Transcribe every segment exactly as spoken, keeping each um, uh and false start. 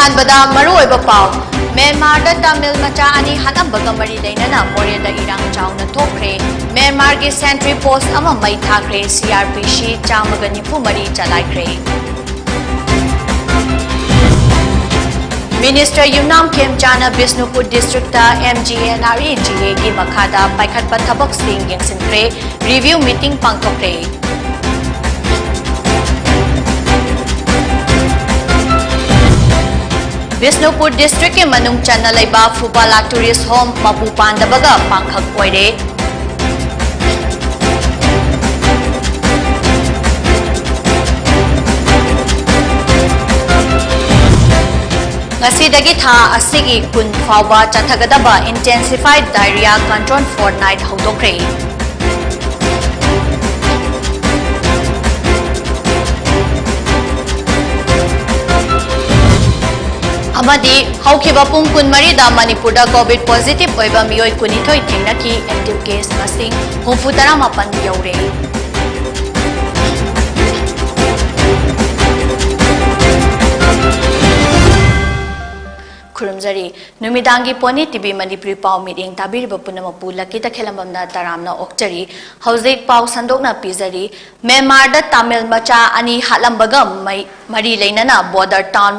ꯑꯍꯥꯟꯕꯗ ꯃꯔꯨꯑꯣꯏꯕ ꯄꯥꯎ꯫ ꯃ꯭ꯌꯥꯟꯃꯥꯔꯗ ꯇꯥꯃꯤꯜ ꯃꯆꯥ ꯑꯅꯤ ꯍꯥꯠꯂꯝꯕꯒ ꯃꯔꯤ ꯂꯩꯅꯅ ꯃꯣꯔꯦꯗ ꯏꯔꯥꯡ ꯆꯥꯎꯅ ꯊꯣꯛꯈ꯭ꯔꯦ꯫ ꯃ꯭ꯌꯥꯟꯃꯥꯔꯒꯤ sentry post ꯑꯃ ꯃꯩ ꯊꯥꯈ꯭ꯔꯦ꯫ C R P C ꯆꯥꯝꯃꯒ ꯅꯤꯐꯨ ꯃꯔꯤ ꯆꯂꯥꯏꯈ꯭ꯔꯦ꯫ Minister ꯌꯨꯝꯅꯥꯝ ꯈꯦꯝꯆꯥꯅ Bishnupur districtꯇ M G N R E G Aꯒꯤ ꯃꯈꯥꯗ ꯄꯥꯏꯈꯠꯄ ꯊꯕꯛꯁꯤꯡ ꯌꯦꯡꯁꯤꯟꯈ꯭ꯔꯦ꯫ Review meeting ꯄꯥꯡꯊꯣꯛꯈ꯭ꯔꯦ꯫ ꯕꯤꯁꯅꯨꯄꯨꯔ districtꯀꯤ ꯃꯅꯨꯡ ꯆꯟꯅ ꯂꯩꯕ ꯐꯨꯕꯥꯂꯥ tourist home ꯃꯄꯨ ꯄꯥꯟꯗꯕꯒ ꯄꯥꯡꯈꯛ ꯑꯣꯏꯔꯦ꯫ ꯉꯁꯤꯗꯒꯤ ꯊꯥ ꯑꯁꯤꯒꯤ ꯀꯨꯟ ꯐꯥꯎꯕ ꯆꯠꯊꯒꯗꯕ Intensified Diarrhoea Control Fortnight ꯍꯧꯗꯣꯛꯈ꯭ꯔꯦ꯫ ꯑꯃꯗꯤ ꯍꯧꯈꯤꯕ ꯄꯨꯡ ꯀꯨꯟꯃꯔꯤꯗ ꯃꯅꯤꯄꯨꯔꯗ COVID positive ꯑꯣꯏꯕ ꯃꯤꯑꯣꯏ ꯀꯨꯟꯅꯤꯊꯣꯏ ꯊꯦꯡꯅꯈꯤ꯫ Active case ꯃꯁꯤꯡ ꯍꯨꯝꯐꯨ ꯇꯔꯥꯃꯥꯄꯟ ꯌꯧꯔꯦ꯫ ꯈꯨꯔꯨꯝꯖꯔꯤ꯫ ꯅꯨꯃꯤꯗꯥꯡꯒꯤ ꯄꯣꯅꯤ TV ꯃꯅꯤꯄꯨꯔꯤ ꯄꯥꯎ ꯃꯤꯠꯌꯦꯡ ꯇꯥꯕꯤꯔꯤꯕ ꯄꯨꯝꯅꯃꯛꯄꯨ ꯂꯛꯀꯤ ꯇꯈꯦꯜꯂꯝꯕꯝꯅ ꯇꯔꯥꯝꯅ ꯑꯣꯛꯆꯔꯤ꯫ ꯍꯧꯖꯤꯛ ꯄꯥꯎ ꯁꯟꯗꯣꯛꯅ ꯄꯤꯖꯔꯤ꯫ ꯃ꯭ꯌꯥꯟꯃꯥꯔꯗ ꯇꯥꯃꯤꯜ ꯃꯆꯥ ꯑꯅꯤ ꯍꯥꯠꯂꯝꯕꯒ ꯃꯩ-, ꯃꯔꯤ ꯂꯩꯅꯅ border town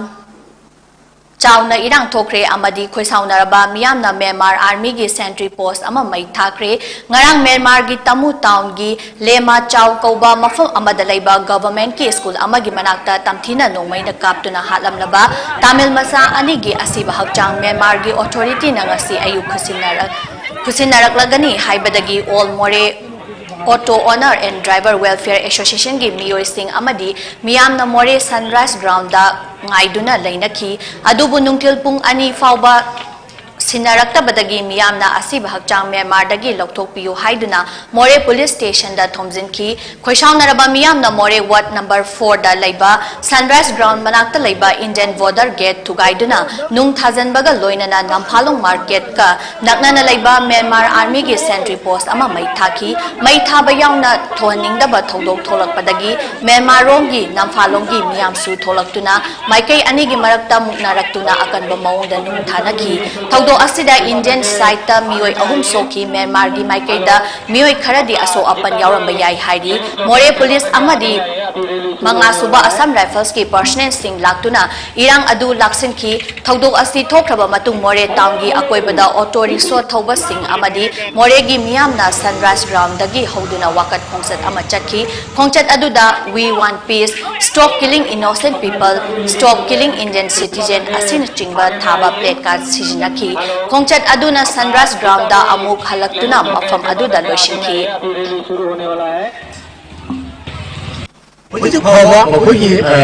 ꯆꯥꯎꯅ ꯏꯔꯥꯡ ꯊꯣꯛꯈ꯭ꯔꯦ ꯑꯃꯗꯤ ꯈꯣꯏꯁꯥꯎꯅꯔꯕ ꯃꯤꯌꯥꯝꯅ ꯃ꯭ꯌꯥꯟꯃꯥꯔ armyꯒꯤ sentry post ꯑꯃ ꯃꯩ ꯊꯥꯈ꯭ꯔꯦ꯫ ꯉꯔꯥꯡ ꯃ꯭ꯌꯥꯟꯃꯥꯔꯒꯤ ꯇꯃꯨ townꯒꯤ ꯂꯦꯃꯥ ꯆꯥꯎ ꯀꯧꯕ ꯃꯐꯝ ꯑꯃꯗ ꯂꯩꯕ governmentꯀꯤ school ꯑꯃꯒꯤ ꯃꯅꯥꯛꯇ ꯇꯝꯊꯤꯅ ꯅꯣꯡꯃꯩꯅ ꯀꯥꯞꯇꯨꯅ ꯍꯥꯠꯂꯝꯂꯕ ꯇꯥꯃꯤꯜ ꯃꯆꯥ ꯑꯅꯤꯒꯤ ꯑꯁꯤꯕ ꯍꯛꯆꯥꯡ ꯃ꯭ꯌꯥꯟꯃꯥꯔꯒꯤ authorityꯅ ꯉꯁꯤ ꯑꯌꯨꯛ ꯈꯨꯠꯁꯤꯟꯅꯔ-, ꯈꯨꯠꯁꯤꯟꯅꯔꯛꯂꯒꯅꯤ ꯍꯥꯏꯕꯗꯒꯤ All More Auto Owner and Driver Welfare Associationꯒꯤ ꯃꯤꯑꯣꯏꯁꯤꯡ ꯑꯃꯗꯤ ꯃꯤꯌꯥꯝꯅ ꯃꯣꯔꯦ Sunrise Groundꯗ ꯉꯥꯏꯗꯨꯅ ꯂꯩꯅꯈꯤ꯫ ꯑꯗꯨꯕꯨ ꯅꯨꯡꯊꯤꯜ ꯄꯨꯡ ꯑꯅꯤ ꯐꯥꯎꯕ ꯁꯤꯟꯅꯔꯛꯇꯕꯗꯒꯤ ꯃꯤꯌꯥꯝꯅ ꯑꯁꯤꯕ ꯍꯛꯆꯥꯡ ꯃ꯭ꯌꯥꯟꯃꯥꯔꯗꯒꯤ ꯂꯧꯊꯣꯛꯄꯤꯌꯨ ꯍꯥꯏꯗꯨꯅ ꯃꯣꯔꯦ ꯄꯨꯂꯤꯁ ꯁ꯭ꯇꯦꯁꯟꯗ ꯊꯣꯝꯖꯤꯟꯈꯤ꯫ ꯈꯣꯏꯁꯥꯎꯅꯔꯕ ꯃꯤꯌꯥꯝꯅ ꯃꯣꯔꯦ ꯋꯥꯔꯗ ꯅꯝꯕꯔ ꯐꯣꯔꯗ ꯂꯩꯕ ꯁꯟꯔꯥꯏꯁ ꯒ꯭ꯔꯥꯎꯟ ꯃꯅꯥꯛꯇ ꯂꯩꯕ ꯏꯟꯗꯤꯌꯟ ꯕꯣꯔꯗꯔ ꯒꯦꯠ ꯊꯨꯒꯥꯏꯗꯨꯅ ꯅꯨꯡ ꯊꯥꯖꯤꯟꯕꯒ ꯂꯣꯏꯅꯅ ꯅꯝꯐꯥꯂꯣꯡ ꯃꯥꯔꯀꯦꯠꯀ ꯅꯛꯅꯅ ꯂꯩꯕ ꯃ꯭ꯌꯥꯟꯃꯥꯔ ꯑꯥꯔꯃꯤꯒꯤ ꯁꯦꯟꯇ꯭ꯔꯤ ꯄꯣꯁ ꯑꯃ ꯃꯩ ꯊꯥꯈꯤ꯫ ꯃꯩ ꯊꯥꯕ ꯌꯥꯎꯅ ꯊꯣꯛꯍꯟꯅꯤꯡꯗꯕ ꯊꯧꯗꯣꯛ ꯊꯣꯛꯂꯛꯄꯗꯒꯤ ꯃ꯭ꯌꯥꯟꯃꯥꯔꯔꯣꯝꯒꯤ ꯅꯝꯐꯥꯂꯣꯡꯒꯤ ꯃꯤꯌꯥꯝꯁꯨ ꯊꯣꯛꯂꯛꯇꯨꯅ ꯃꯥꯏꯀꯩ ꯑꯅꯤꯒꯤ ꯃꯔꯛꯇ ꯃꯨꯛꯅꯔꯛꯇꯨꯅ ꯑꯀꯟꯕ ꯃꯑꯣꯡꯗ ꯅꯨꯡ ꯊꯥꯅꯈꯤ꯫ ꯊꯧꯗꯣꯛ ꯑꯁꯤꯗ ꯏꯟꯗꯤꯌꯟ ꯁꯥꯏꯠꯇ ꯃꯤꯑꯣꯏ ꯑꯍꯨꯝ ꯁꯣꯛꯈꯤ꯫ ꯃ꯭ꯌꯥꯟꯃꯥꯔꯒꯤ ꯃꯥꯏꯀꯩꯗ ꯃꯤꯑꯣꯏ ꯈꯔꯗꯤ ꯑꯁꯣꯛ ꯑꯄꯟ ꯌꯥꯎꯔꯝꯕ ꯌꯥꯏ ꯍꯥꯏꯔꯤ꯫ ꯃꯣꯔꯦ ꯄꯨꯂꯤꯁ ꯑꯃꯗꯤ ꯃꯉꯥꯁꯨꯕ ꯑꯁꯥꯝ ꯔꯥꯏꯐꯜꯁꯀꯤ ꯄꯔꯁꯅꯦꯜꯁꯤꯡ ꯂꯥꯛꯇꯨꯅ ꯏꯔꯥꯡ ꯑꯗꯨ ꯂꯥꯛꯁꯤꯟꯈꯤ꯫ ꯊꯧꯗꯣꯛ ꯑꯁꯤ ꯊꯣꯛꯈ꯭ꯔꯕ ꯃꯇꯨꯡ ꯃꯣꯔꯦ ꯇꯥꯎꯟꯒꯤ ꯑꯀꯣꯏꯕꯗ ꯑꯣꯇꯣ ꯔꯤꯛꯁꯣ ꯊꯧꯕꯁꯤꯡ ꯑꯃꯗꯤ ꯃꯣꯔꯦꯒꯤ ꯃꯤꯌꯥꯝꯅ ꯁꯟꯔꯥꯏꯁ ꯒ꯭ꯔꯥꯎꯟꯗꯒꯤ ꯍꯧꯗꯨꯅ ꯋꯥꯀꯠ ꯈꯣꯡꯆꯠ ꯑꯃ ꯆꯠꯈꯤ꯫ ꯈꯣꯡꯆꯠ ꯑꯗꯨꯗ "We want peace", "Stop killing innocent people", "Stop killing Indian citizen" ꯑꯁꯤꯅꯆꯤꯡꯕ ꯊꯥꯕ ꯄ꯭ꯂꯦꯀꯥꯔꯗ ꯁꯤꯖꯤꯟꯅꯈꯤ꯫ ꯈꯣꯡꯆꯠ ꯑꯗꯨꯅ ꯁꯟꯔꯥꯏꯁ ꯒ꯭ꯔꯥꯎꯟꯗ ꯑꯃꯨꯛ ꯍꯜꯂꯛꯇꯨꯅ ꯃꯐꯝ ꯑꯗꯨꯗ ꯂꯣꯏꯁꯤꯟꯈꯤ꯫ ꯍꯧꯖꯤꯛ ꯐꯥꯎꯕ ꯃꯈꯣꯏꯒꯤ, ꯑ,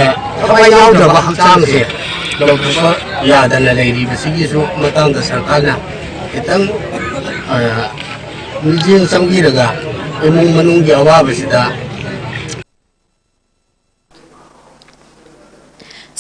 ꯊꯋꯥꯏ ꯌꯥꯎꯗ꯭ꯔꯕ ꯍꯛꯆꯥꯡꯁꯦ ꯂꯧꯊꯣꯛꯄ ꯌꯥꯗꯅ ꯂꯩꯔꯤꯕꯁꯤꯒꯤꯁꯨ ꯃꯇꯥꯡꯗ ꯁꯔꯀꯥꯔꯅ ꯈꯤꯇꯪ, ꯑ, ꯃꯤꯠꯌꯦꯡ ꯆꯪꯕꯤꯔꯒ ꯏꯃꯨꯡ ꯃꯅꯨꯡꯒꯤ ꯑꯋꯥꯕꯁꯤꯗ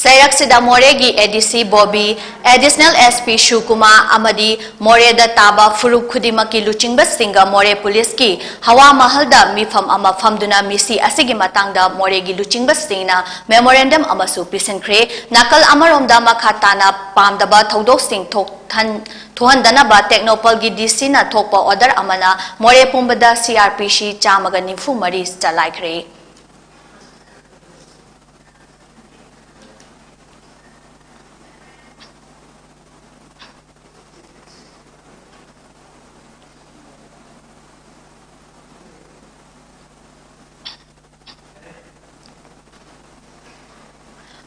ꯆꯩꯔꯛꯁꯤꯗ ꯃꯣꯔꯦꯒꯤ ꯑꯦ ꯗꯤ ꯁꯤ ꯕꯣꯕꯤ, ꯑꯦꯗꯤꯁꯅꯦꯜ ꯑꯦꯁ ꯄꯤ ꯁꯨꯀꯨꯃꯥꯔ ꯑꯃꯗꯤ ꯃꯣꯔꯦꯗ ꯇꯥꯕ ꯐꯨꯔꯨꯞ ꯈꯨꯗꯤꯡꯃꯛꯀꯤ ꯂꯨꯆꯤꯡꯕꯁꯤꯡꯒ ꯃꯣꯔꯦ ꯄꯨꯂꯤꯁꯀꯤ ꯍꯋꯥ ꯃꯍꯜꯗ ꯃꯤꯐꯝ ꯑꯃ ꯐꯝꯗꯨꯅ ꯃꯤꯁꯤ ꯑꯁꯤꯒꯤ ꯃꯇꯥꯡꯗ ꯃꯣꯔꯦꯒꯤ ꯂꯨꯆꯤꯡꯕꯁꯤꯡꯅ ꯃꯦꯃꯣꯔꯦꯟꯗꯝ ꯑꯃꯁꯨ ꯄꯤꯁꯤꯟꯈ꯭ꯔꯦ꯫ ꯅꯥꯀꯜ ꯑꯃꯔꯣꯝꯗ ꯃꯈꯥ ꯇꯥꯅ ꯄꯥꯝꯗꯕ ꯊꯧꯗꯣꯛꯁꯤꯡ ꯊꯣꯛꯍꯟ-, ꯊꯣꯛꯍꯟꯗꯅꯕ ꯇꯦꯛꯅꯧꯄꯜꯒꯤ ꯗꯤ ꯁꯤꯅ ꯊꯣꯛꯄ ꯑꯣꯔꯗꯔ ꯑꯃꯅ ꯃꯣꯔꯦ ꯄꯨꯝꯕꯗ ꯁꯤ ꯑꯥꯔ ꯄꯤ ꯁꯤ ꯆꯥꯝꯃꯒ ꯅꯤꯐꯨ ꯃꯔꯤ ꯆꯂꯥꯏꯈ꯭ꯔꯦ꯫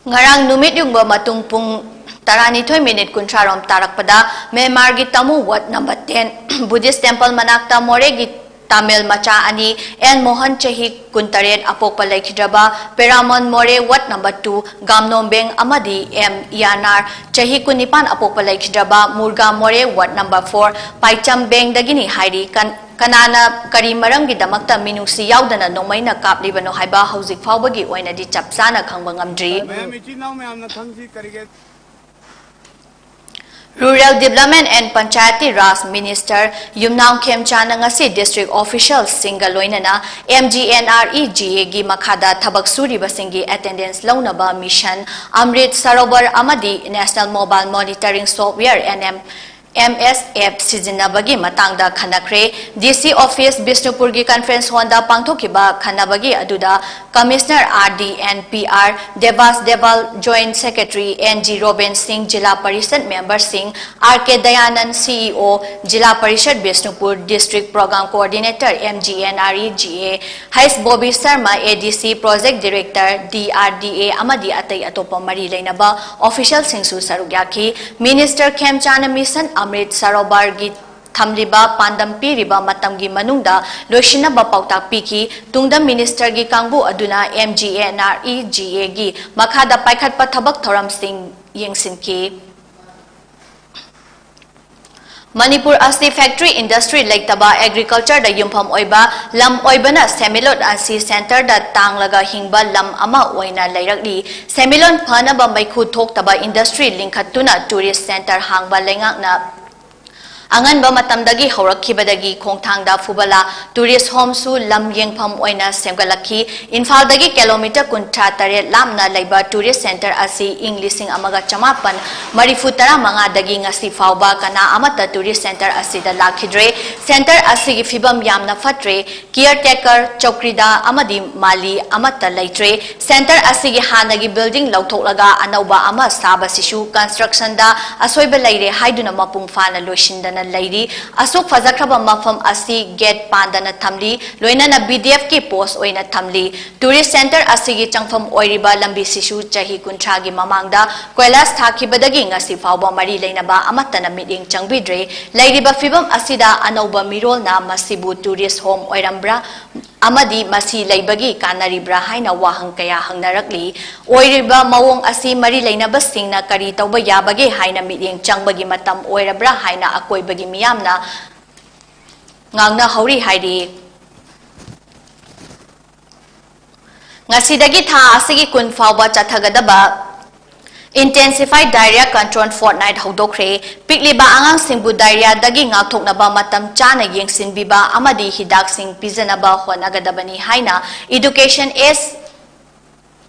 ꯉꯔꯥꯡ ꯅꯨꯃꯤꯠ ꯌꯨꯡꯕ ꯃꯇꯨꯡ ꯄꯨꯡ ꯇꯔꯥꯅꯤꯊꯣꯏ ꯃꯤꯅꯤꯠ ꯀꯨꯟꯊ꯭ꯔꯥ ꯔꯣꯝ ꯇꯥꯔꯛꯄꯗ ꯃ꯭ꯌꯥꯟꯃꯥꯔꯒꯤ Tamu ward number ten Buddhist temple ꯃꯅꯥꯛꯇ ꯃꯣꯔꯦꯒꯤ ꯇꯥꯃꯤꯜ ꯃꯆꯥ ꯑꯅꯤ, ꯑꯦꯟ ꯃꯣꯍꯟ ꯆꯍꯤ ꯀꯨꯟꯇꯔꯦꯠ ꯑꯄꯣꯛꯄ ꯂꯩꯈꯤꯗ꯭ꯔꯕ, ꯄꯦꯔꯥꯃꯣꯟ ꯃꯣꯔꯦ ꯋꯥꯔꯗ ꯅꯝꯕꯔ ꯇꯨ, ꯒꯥꯝꯅꯣꯝꯕꯦꯡ ꯑꯃꯗꯤ ꯑꯦꯝ ꯏꯌꯥꯅꯥꯔ ꯆꯍꯤ ꯀꯨꯟꯅꯤꯄꯥꯟ ꯑꯄꯣꯛꯄ ꯂꯩꯈꯤꯗ꯭ꯔꯕ, ꯃꯨꯔꯒꯥ ꯃꯣꯔꯦ ꯋꯥꯔꯗ ꯅꯝꯕꯔ ꯐꯣꯔ, ꯄꯥꯏꯆꯝꯕꯦꯡꯗꯒꯤꯅꯤ ꯍꯥꯏꯔꯤ꯫ ꯀꯟ-, ꯀꯅꯥꯅ ꯀꯔꯤ ꯃꯔꯝꯒꯤꯗꯃꯛꯇ ꯃꯤꯅꯨꯡꯁꯤ ꯌꯥꯎꯗꯅ ꯅꯣꯡꯃꯩꯅ ꯀꯥꯞꯂꯤꯕꯅꯣ ꯍꯥꯏꯕ ꯍꯧꯖꯤꯛ ꯐꯥꯎꯕꯒꯤ ꯑꯣꯏꯅꯗꯤ ꯆꯞ ꯆꯥꯅ ꯈꯪꯕ ꯉꯝꯗ꯭ꯔꯤ꯫ ꯃꯌꯥꯝ ꯏꯆꯤꯟ ꯏꯅꯥꯎ ꯃꯌꯥꯝꯅ ꯈꯪꯁꯤ ꯀꯔꯤꯒꯤ Rural Development and Panchayati Raj Minister ꯌꯨꯝꯅꯥꯝ ꯈꯦꯝꯆꯥꯟꯅ ꯉꯁꯤ district officialꯁꯤꯡꯒ ꯂꯣꯏꯅꯅ M G N R E G Aꯒꯤ ꯃꯈꯥꯗ ꯊꯕꯛ ꯁꯨꯔꯤꯕꯁꯤꯡꯒꯤ attendance ꯂꯧꯅꯕ Mission Amrit Sarovar ꯑꯃꯗꯤ National Mobile Monitoring Software, N M, M S F ꯁꯤꯖꯤꯟꯅꯕꯒꯤ ꯃꯇꯥꯡꯗ ꯈꯟꯅꯈ꯭ꯔꯦ꯫ D C office ꯕꯤꯁꯅꯨꯄꯨꯔꯒꯤ conference hallꯗ ꯄꯥꯡꯊꯣꯛꯈꯤꯕ ꯈꯟꯅꯕꯒꯤ ꯑꯗꯨꯗ Commissioner R D and P R, Devas Deval, Joint Secretary N G Robin Singh, Jila Parishad memberꯁꯤꯡ, R K Dayanand, C E O, Jila Parishad Bishnupur, District Program Coordinator M G N R E G A, H Bobby Sharma, A D C, Project Director D R D A ꯑꯃꯗꯤ ꯑꯇꯩ ꯑꯇꯣꯞꯄ ꯃꯔꯤ ꯂꯩꯅꯕ officialꯁꯤꯡꯁꯨ ꯁꯔꯨꯛ ꯌꯥꯈꯤ꯫ Minister ꯈꯦꯝꯆꯥꯟꯅ Mission Amrit Sarovarꯒꯤ ꯊꯝꯂꯤꯕ ꯄꯥꯟꯗꯝ ꯄꯤꯔꯤꯕ ꯃꯇꯝꯒꯤ ꯃꯅꯨꯡꯗ ꯂꯣꯏꯁꯤꯟꯅꯕ ꯄꯥꯎꯇꯥꯛ ꯄꯤꯈꯤ꯫ ꯇꯨꯡꯗ ministerꯒꯤ ꯀꯥꯡꯕꯨ ꯑꯗꯨꯅ M G N R E G Aꯒꯤ ꯃꯈꯥꯗ ꯄꯥꯏꯈꯠꯄ ꯊꯕꯛ ꯊꯧꯔꯝꯁꯤꯡ ꯌꯦꯡꯁꯤꯟꯈꯤ꯫ ꯃꯅꯤꯄꯨꯔ ꯑꯁꯤ factory industry ꯂꯩꯇꯕ agricultureꯗ ꯌꯨꯝꯐꯝ ꯑꯣꯏꯕ ꯂꯝ ꯑꯣꯏꯕꯅ ꯁꯦꯟꯃꯤꯠꯂꯣꯟ ꯑꯁꯤ centreꯗ ꯇꯥꯡꯂꯒ ꯍꯤꯡꯕ ꯂꯝ ꯑꯃ ꯑꯣꯏꯅ ꯂꯩꯔꯛꯂꯤ꯫ ꯁꯦꯟꯃꯤꯠꯂꯣꯟ ꯐꯅꯕ ꯃꯩꯈꯨ ꯊꯣꯛꯇꯕ industry ꯂꯤꯡꯈꯠꯇꯨꯅ tourist centre ꯍꯥꯡꯕ ꯂꯩꯉꯥꯛꯅ ꯑꯉꯟꯕ ꯃꯇꯝꯗꯒꯤ ꯍꯧꯔꯛꯈꯤꯕꯗꯒꯤ ꯈꯣꯡꯊꯥꯡꯗ ꯐꯨꯕꯂꯥ tourist homeꯁꯨ ꯂꯝ ꯌꯦꯡꯐꯝ ꯑꯣꯏꯅ ꯁꯦꯝꯒꯠꯂꯛꯈꯤ꯫ ꯏꯝꯐꯥꯜꯗꯒꯤ kilometre ꯀꯨꯟꯊ꯭ꯔꯥ ꯇꯔꯦꯠ ꯂꯥꯞꯅ ꯂꯩꯕ tourist centre ꯑꯁꯤ ꯏꯪ ꯂꯤꯁꯤꯡ ꯑꯃꯒ ꯆꯃꯥꯄꯟ ꯃꯔꯤꯐꯨ ꯇꯔꯥꯃꯉꯥꯗꯒꯤ ꯉꯁꯤ ꯐꯥꯎꯕ ꯀꯅꯥ ꯑꯃꯠꯇ tourist centre ꯑꯁꯤꯗ ꯂꯥꯛꯈꯤꯗ꯭ꯔꯦ꯫ Centre ꯑꯁꯤꯒꯤ ꯐꯤꯕꯝ ꯌꯥꯝꯅ ꯐꯠꯇ꯭ꯔꯦ꯫ Caretaker, ꯆꯧꯀ꯭ꯔꯤꯗꯥ ꯑꯃꯗꯤ ꯃꯥꯂꯤ ꯑꯃꯠꯇ ꯂꯩꯇ꯭ꯔꯦ꯫ Centre ꯑꯁꯤꯒꯤ ꯍꯥꯟꯅꯒꯤ building ꯂꯧꯊꯣꯛꯂꯒ ꯑꯅꯧꯕ ꯑꯃ ꯁꯥꯕꯁꯤꯁꯨ constructionꯗ ꯑꯁꯣꯏꯕ ꯂꯩꯔꯦ ꯍꯥꯏꯗꯨꯅ ꯃꯄꯨꯡ ꯐꯥꯅ ꯂꯣꯏꯁꯤꯟꯗꯅ ꯂꯩꯔꯤ꯫ ꯑꯁꯨꯛ ꯐꯖꯈ꯭ꯔꯕ ꯃꯐꯝ ꯑꯁꯤ gate ꯄꯥꯟꯗꯅ ꯊꯝꯂꯤ, ꯂꯣꯏꯅꯅ B D F ꯀꯤ post ꯑꯣꯏꯅ ꯊꯝꯂꯤ꯫ Tourist centre ꯑꯁꯤꯒꯤ ꯆꯪꯐꯝ ꯑꯣꯏꯔꯤꯕ ꯂꯝꯕꯤꯁꯤꯁꯨ ꯆꯍꯤ ꯀꯨꯟꯊ꯭ꯔꯥꯒꯤ ꯃꯃꯥꯡꯗ ꯀꯣꯏꯂꯥꯁ ꯊꯥꯈꯤꯕꯗꯒꯤ ꯉꯁꯤ ꯐꯥꯎꯕ ꯃꯔꯤ ꯂꯩꯅꯕ ꯑꯃꯠꯇꯅ ꯃꯤꯠꯌꯦꯡ ꯆꯪꯕꯤꯗ꯭ꯔꯦ꯫ ꯂꯩꯔꯤꯕ ꯐꯤꯕꯝ ꯑꯁꯤꯗ ꯑꯅꯧꯕ ꯃꯤꯔꯣꯜꯅ ꯃꯁꯤꯕꯨ tourist home ꯑꯣꯏꯔꯝꯕ꯭ꯔꯥ ꯑꯃꯗꯤ ꯃꯁꯤ ꯂꯩꯕꯒꯤ ꯀꯥꯟꯅꯔꯤꯕ꯭ꯔꯥ ꯍꯥꯏꯅ ꯋꯥꯍꯪ ꯀꯌꯥ ꯍꯪꯅꯔꯛꯂꯤ꯫ ꯑꯣꯏꯔꯤꯕ ꯃꯑꯣꯡ ꯑꯁꯤ ꯃꯔꯤ ꯂꯩꯅꯕꯁꯤꯡꯅ ꯀꯔꯤ ꯇꯧꯕ ꯌꯥꯕꯒꯦ ꯍꯥꯏꯅ ꯃꯤꯠꯌꯦꯡ ꯆꯪꯕꯒꯤ ꯃꯇꯝ ꯑꯣꯏꯔꯕ꯭ꯔꯥ ꯍꯥꯏꯅ ꯑꯀꯣꯏꯕꯒꯤ ꯃꯤꯌꯥꯝꯅ ꯉꯥꯡꯅꯍꯧꯔꯤ ꯍꯥꯏꯔꯤ꯫ ꯉꯁꯤꯗꯒꯤ ꯊꯥ ꯑꯁꯤꯒꯤ ꯀꯨꯟ ꯐꯥꯎꯕ ꯆꯠꯊꯒꯗꯕ Intensified Diarrhea Control Fortnight ꯍꯧꯗꯣꯛꯈ꯭ꯔꯦ꯫ ꯄꯤꯛꯂꯤꯕ ꯑꯉꯥꯡꯁꯤꯡꯕꯨ diarrheaꯗꯒꯤ ꯉꯥꯛꯊꯣꯛꯅꯕ ꯃꯇꯝ ꯆꯥꯅ ꯌꯦꯡꯁꯤꯟꯕꯤꯕ ꯑꯃꯗꯤ ꯍꯤꯗꯥꯛꯁꯤꯡ ꯄꯤꯖꯅꯕ ꯍꯣꯠꯅꯒꯗꯕꯅꯤ ꯍꯥꯏꯅ Education S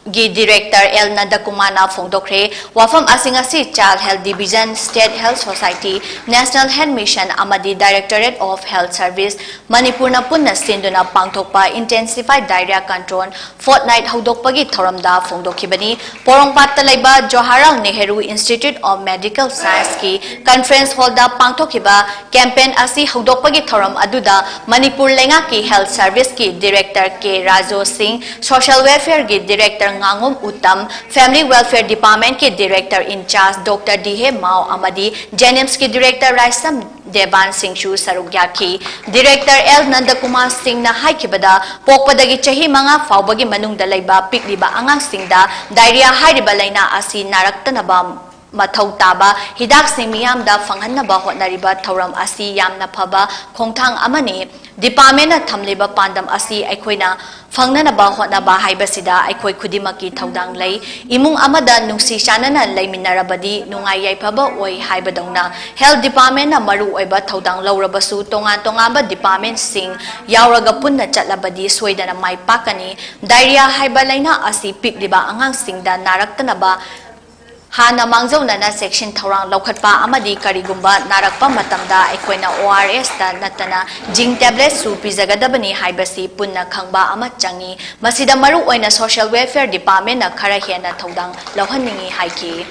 ꯒꯤ Director L ꯅꯟꯗꯀꯨꯃꯥꯔꯅ ꯐꯣꯡꯗꯣꯛꯈ꯭ꯔꯦ꯫ ꯋꯥꯐꯝ ꯑꯁꯤ ꯉꯁꯤ Child Health Division, State Health Society, National Health Mission ꯑꯃꯗꯤ Directorate of Health Service, ꯃꯅꯤꯄꯨꯔꯅ ꯄꯨꯟꯅ ꯁꯤꯟꯗꯨꯅ ꯄꯥꯡꯊꯣꯛꯄ Intensified Diarrhea Control Fortnight ꯍꯧꯗꯣꯛꯄꯒꯤ ꯊꯧꯔꯝꯗ ꯐꯣꯡꯗꯣꯛꯈꯤꯕꯅꯤ꯫ ꯄꯣꯔꯣꯝꯄꯥꯠꯇ ꯂꯩꯕ Jawaharlal Nehru Institute of Medical Science ꯀꯤ conference hall ꯗ ꯄꯥꯡꯊꯣꯛꯈꯤꯕ campaign ꯑꯁꯤ ꯍꯧꯗꯣꯛꯄꯒꯤ ꯊꯧꯔꯝ ꯑꯗꯨꯗ ꯃꯅꯤꯄꯨꯔ ꯂꯩꯉꯥꯛꯀꯤ Health Service ꯀꯤ Director K ꯔꯥꯖꯣ ꯁꯤꯡ, Social Welfare ꯒꯤ Director ꯉꯥꯉꯣꯝ Uttam, Family Welfare Department ꯀꯤ Director in charge Doctor D H ꯃꯥꯎ ꯑꯃꯗꯤ JNIMS ꯀꯤ Director ꯔꯥꯏꯁꯝ ꯗꯦꯕꯥꯟ ꯁꯤꯡꯁꯨ ꯁꯔꯨꯛ ꯌꯥꯈꯤ꯫ Director L ꯅꯟꯗꯀꯨꯃꯥꯔ ꯁꯤꯡꯅ ꯍꯥꯏꯈꯤꯕꯗ, ꯄꯣꯛꯄꯗꯒꯤ ꯆꯍꯤ ꯃꯉꯥ ꯐꯥꯎꯕꯒꯤ ꯃꯅꯨꯡꯗ ꯂꯩꯕ ꯄꯤꯛꯂꯤꯕ ꯑꯉꯥꯡꯁꯤꯡꯗ diarrhea ꯍꯥꯏꯔꯤꯕ ꯂꯥꯏꯅꯥ ꯑꯁꯤ ꯅꯥꯔꯛꯇꯅꯕ ꯃꯊꯧ ꯇꯥꯕ ꯍꯤꯗꯥꯛꯁꯤꯡ ꯃꯤꯌꯥꯝꯗ ꯐꯪꯍꯟꯅꯕ ꯍꯣꯠꯅꯔꯤꯕ ꯊꯧꯔꯝ ꯑꯁꯤ ꯌꯥꯝꯅ ꯐꯕ ꯈꯣꯡꯊꯥꯡ ꯑꯃꯅꯤ꯫ Department ꯅ ꯊꯝꯂꯤꯕ ꯄꯥꯟꯗꯝ ꯑꯁꯤ ꯑꯩꯈꯣꯏꯅ ꯐꯪꯅꯅꯕ ꯍꯣꯠꯅꯕ ꯍꯥꯏꯕꯁꯤꯗ ꯑꯩꯈꯣꯏ ꯈꯨꯗꯤꯡꯃꯛꯀꯤ ꯊꯧꯗꯥꯡ ꯂꯩ꯫ ꯏꯃꯨꯡ ꯑꯃꯗ ꯅꯨꯡꯁꯤ ꯆꯥꯟꯅꯅ ꯂꯩꯃꯤꯟꯅꯔꯕꯗꯤ ꯅꯨꯡꯉꯥꯏ ꯌꯥꯏꯐꯕ ꯑꯣꯏ ꯍꯥꯏꯕꯗꯧꯅ, Health Department ꯅ ꯃꯔꯨ ꯑꯣꯏꯕ ꯊꯧꯗꯥꯡ ꯂꯧꯔꯕꯁꯨ, ꯇꯣꯉꯥꯟ ꯇꯣꯉꯥꯟꯕ department ꯁꯤꯡ ꯌꯥꯎꯔꯒ ꯄꯨꯟꯅ ꯆꯠꯂꯕꯗꯤ ꯁꯣꯏꯗꯅ ꯃꯥꯏ ꯄꯥꯛꯀꯅꯤ꯫ Diarrhea ꯍꯥꯏꯕ ꯂꯥꯏꯅꯥ ꯑꯁꯤ ꯄꯤꯛꯂꯤꯕ ꯑꯉꯥꯡꯁꯤꯡꯗ ꯅꯥꯔꯛꯇꯅꯕ ꯍꯥꯟꯅ ꯃꯥꯡꯖꯧꯅꯅ ꯆꯦꯛꯁꯤꯟ ꯊꯧꯔꯥꯡ ꯂꯧꯈꯠꯄ ꯑꯃꯗꯤ ꯀꯔꯤꯒꯨꯝꯕ ꯅꯥꯔꯛꯄ ꯃꯇꯝꯗ ꯑꯩꯈꯣꯏꯅ O R S ꯇ ꯅꯠꯇꯅ Zinc tablet ꯁꯨ ꯄꯤꯖꯒꯗꯕꯅꯤ ꯍꯥꯏꯕꯁꯤ ꯄꯨꯟꯅ ꯈꯪꯕ ꯑꯃ ꯆꯪꯏ꯫ ꯃꯁꯤꯗ ꯃꯔꯨ ꯑꯣꯏꯅ Social Welfare Department ꯅ ꯈꯔ ꯍꯦꯟꯅ ꯊꯧꯗꯥꯡ ꯂꯧꯍꯟꯅꯤꯡꯏ ꯍꯥꯏꯈꯤ꯫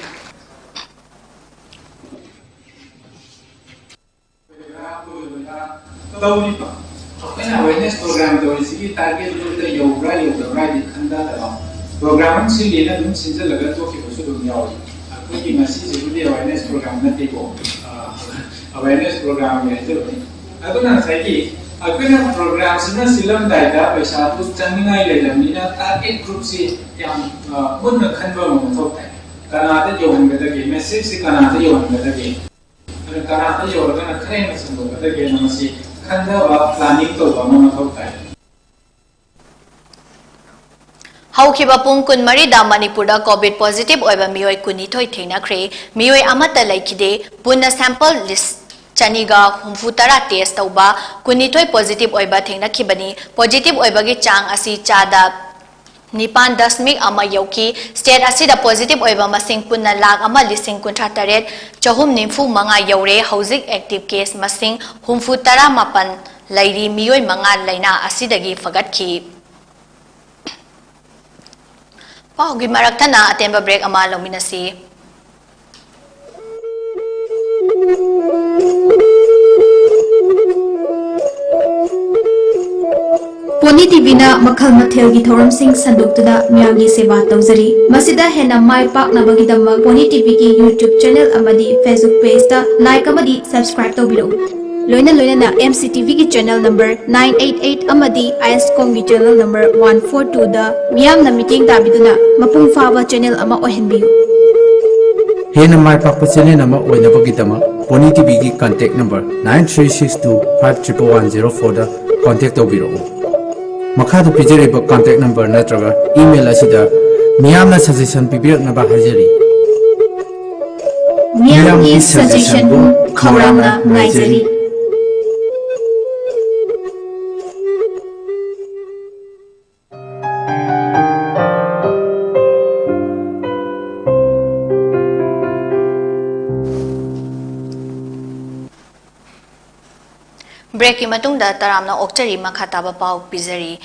ꯇꯧꯔꯤꯕ ꯑꯩꯈꯣꯏꯅ awareness program ꯇꯧꯔꯤꯁꯤꯒꯤ target groupꯇ ꯌꯧꯕ꯭ꯔꯥ ꯌꯧꯗꯕ꯭ꯔꯥ ꯍꯥꯏꯗꯤ ꯈꯟꯊꯗꯕ, program ꯑꯃ ꯁꯤꯜꯂꯦꯅ ꯑꯗꯨꯝ ꯁꯤꯟꯖꯜꯂꯒ ꯇꯣꯛꯈꯤꯕꯁꯨ ꯑꯗꯨꯝ ꯌꯥꯎꯏ꯫ ꯑꯩꯈꯣꯏꯒꯤ ꯉꯁꯤꯁꯤꯕꯨꯗꯤ awareness program ꯅꯠꯇꯦꯀꯣ, ꯑ, awareness program ꯍꯥꯏꯖꯕꯅꯤ꯫ ꯑꯗꯨꯅ ꯉꯁꯥꯏꯒꯤ ꯑꯩꯈꯣꯏꯅ program ꯁꯤꯃ ꯁꯤꯜꯂꯝꯗꯥꯏꯗ ꯄꯩꯁꯥꯗꯨ ꯆꯪꯅꯤꯡꯉꯥꯏ ꯂꯩꯔꯕꯅꯤꯅ target groupꯁꯤ ꯌꯥꯝ, ꯑ, ꯃꯨꯟꯅ ꯈꯟꯕ ꯑꯃ ꯃꯊꯧ ꯇꯥꯏ꯫ ꯀꯅꯥꯗ ꯌꯧꯍꯟꯒꯗꯒꯦ, messageꯁꯤ ꯀꯅꯥꯗ ꯌꯧꯍꯟꯒꯗꯒꯦ, ꯑꯗꯨ ꯀꯅꯥꯗ ꯌꯧꯔꯒꯅ ꯈꯔ ꯍꯦꯟꯅ ꯁꯟꯗꯣꯛꯀꯗꯒꯦꯅ ꯃꯁꯤ ꯈꯟꯊꯕ, planning ꯇꯧꯕ ꯑꯃ ꯃꯊꯧ ꯇꯥꯏ꯫ ꯍꯧꯈꯤꯕ ꯄꯨꯡ ꯀꯨꯟꯃꯔꯤꯗ ꯃꯅꯤꯄꯨꯔꯗ COVID positive ꯑꯣꯏꯕ ꯃꯤꯑꯣꯏ ꯀꯨꯟꯅꯤꯊꯣꯏ ꯊꯦꯡꯅꯈ꯭ꯔꯦ꯫ ꯃꯤꯑꯣꯏ ꯑꯃꯠꯇ ꯂꯩꯈꯤꯗꯦ꯫ ꯄꯨꯟꯅ sample ꯂꯤꯁ ꯆꯅꯤꯒ ꯍꯨꯝꯐꯨ ꯇꯔꯥ test ꯇꯧꯕ ꯀꯨꯟꯅꯤꯊꯣꯏ positive ꯑꯣꯏꯕ ꯊꯦꯡꯅꯈꯤꯕꯅꯤ꯫ Positive ꯑꯣꯏꯕꯒꯤ ꯆꯥꯡ ꯑꯁꯤ ꯆꯥꯗ ꯅꯤꯄꯥꯟ ꯗꯁꯃꯤꯛ ꯑꯃ ꯌꯧꯈꯤ꯫ State ꯑꯁꯤꯗ positive ꯑꯣꯏꯕ ꯃꯁꯤꯡ ꯄꯨꯟꯅ ꯂꯥꯈ ꯑꯃ ꯂꯤꯁꯤꯡ ꯀꯨꯟꯊ꯭ꯔꯥ ꯇꯔꯦꯠ ꯆꯍꯨꯝ ꯅꯤꯐꯨ ꯃꯉꯥ ꯌꯧꯔꯦ꯫ ꯍꯧꯖꯤꯛ active case ꯃꯁꯤꯡ ꯍꯨꯝꯐꯨ ꯇꯔꯥ ꯃꯥꯄꯟ ꯂꯩꯔꯤ꯫ ꯃꯤꯑꯣꯏ ꯃꯉꯥ ꯂꯩꯅꯥ ꯑꯁꯤꯗꯒꯤ ꯐꯒꯠꯈꯤ꯫ ꯄꯥꯎꯒꯤ ꯃꯔꯛꯊꯠꯅ ꯑꯇꯦꯟꯕ break ꯑꯃ ꯂꯧꯃꯤꯟꯅꯁꯤ꯫ ꯄꯣꯅꯤ ꯇꯤꯚꯤꯅ ꯃꯈꯜ ꯃꯊꯦꯜꯒꯤ ꯊꯧꯔꯝꯁꯤꯡ ꯁꯟꯗꯣꯛꯇꯨꯅ ꯃꯤꯌꯥꯝꯒꯤ ꯁꯦꯕꯥ ꯇꯧꯖꯔꯤ꯫ ꯃꯁꯤꯗ ꯍꯦꯟꯅ ꯃꯥꯏ ꯄꯥꯛꯅꯕꯒꯤꯗꯃꯛ ꯄꯣꯅꯤ ꯇꯤꯚꯤꯒꯤ YouTube channel ꯑꯃꯗꯤ Facebook pageꯇ like ꯑꯃꯗꯤ subscribe ꯇꯧꯕꯤꯔꯛꯎ꯫ ꯂꯣꯏꯅ ꯂꯣꯏꯅꯅ MCTVꯒꯤ channel number nine eight eight ꯑꯃꯗꯤ ISCOMꯒꯤ channel number one four twoꯗ ꯃꯤꯌꯥꯝꯅ ꯃꯤꯠꯌꯦꯡ ꯇꯥꯕꯤꯗꯨꯅ ꯃꯄꯨꯡ ꯐꯥꯕ channel ꯑꯃ ꯑꯣꯏꯍꯟꯕꯤꯌꯨ꯫ ꯍꯦꯟꯅ ꯃꯥꯏ ꯄꯥꯛꯄ channel ꯑꯃ ꯑꯣꯏꯅꯕꯒꯤꯗꯃꯛ pony ꯇꯤꯚꯤꯒꯤ contact number nine three six two five triple one zero fourꯗ contact ꯇꯧꯕꯤꯔꯛꯎ꯫ ꯃꯈꯥꯗ ꯄꯤꯖꯔꯤꯕ contact number ꯅꯠꯇ꯭ꯔꯒ email ꯑꯁꯤꯗ ꯃꯤꯌꯥꯝꯅ suggestion ꯄꯤꯕꯤꯔꯛꯅꯕ ꯍꯥꯏꯖꯔꯤ꯫ ꯃꯤꯌꯥꯝꯒꯤ suggestionꯕꯨ ꯈꯧꯔꯥꯡꯅ ꯉꯥꯏꯖꯔꯤ꯫ Breakꯀꯤ ꯃꯇꯨꯡꯗ ꯇꯔꯥꯝꯅ ꯑꯣꯛꯆꯔꯤ ꯃꯈꯥ ꯇꯥꯕ ꯄꯥꯎ ꯄꯤꯖꯔꯤ꯫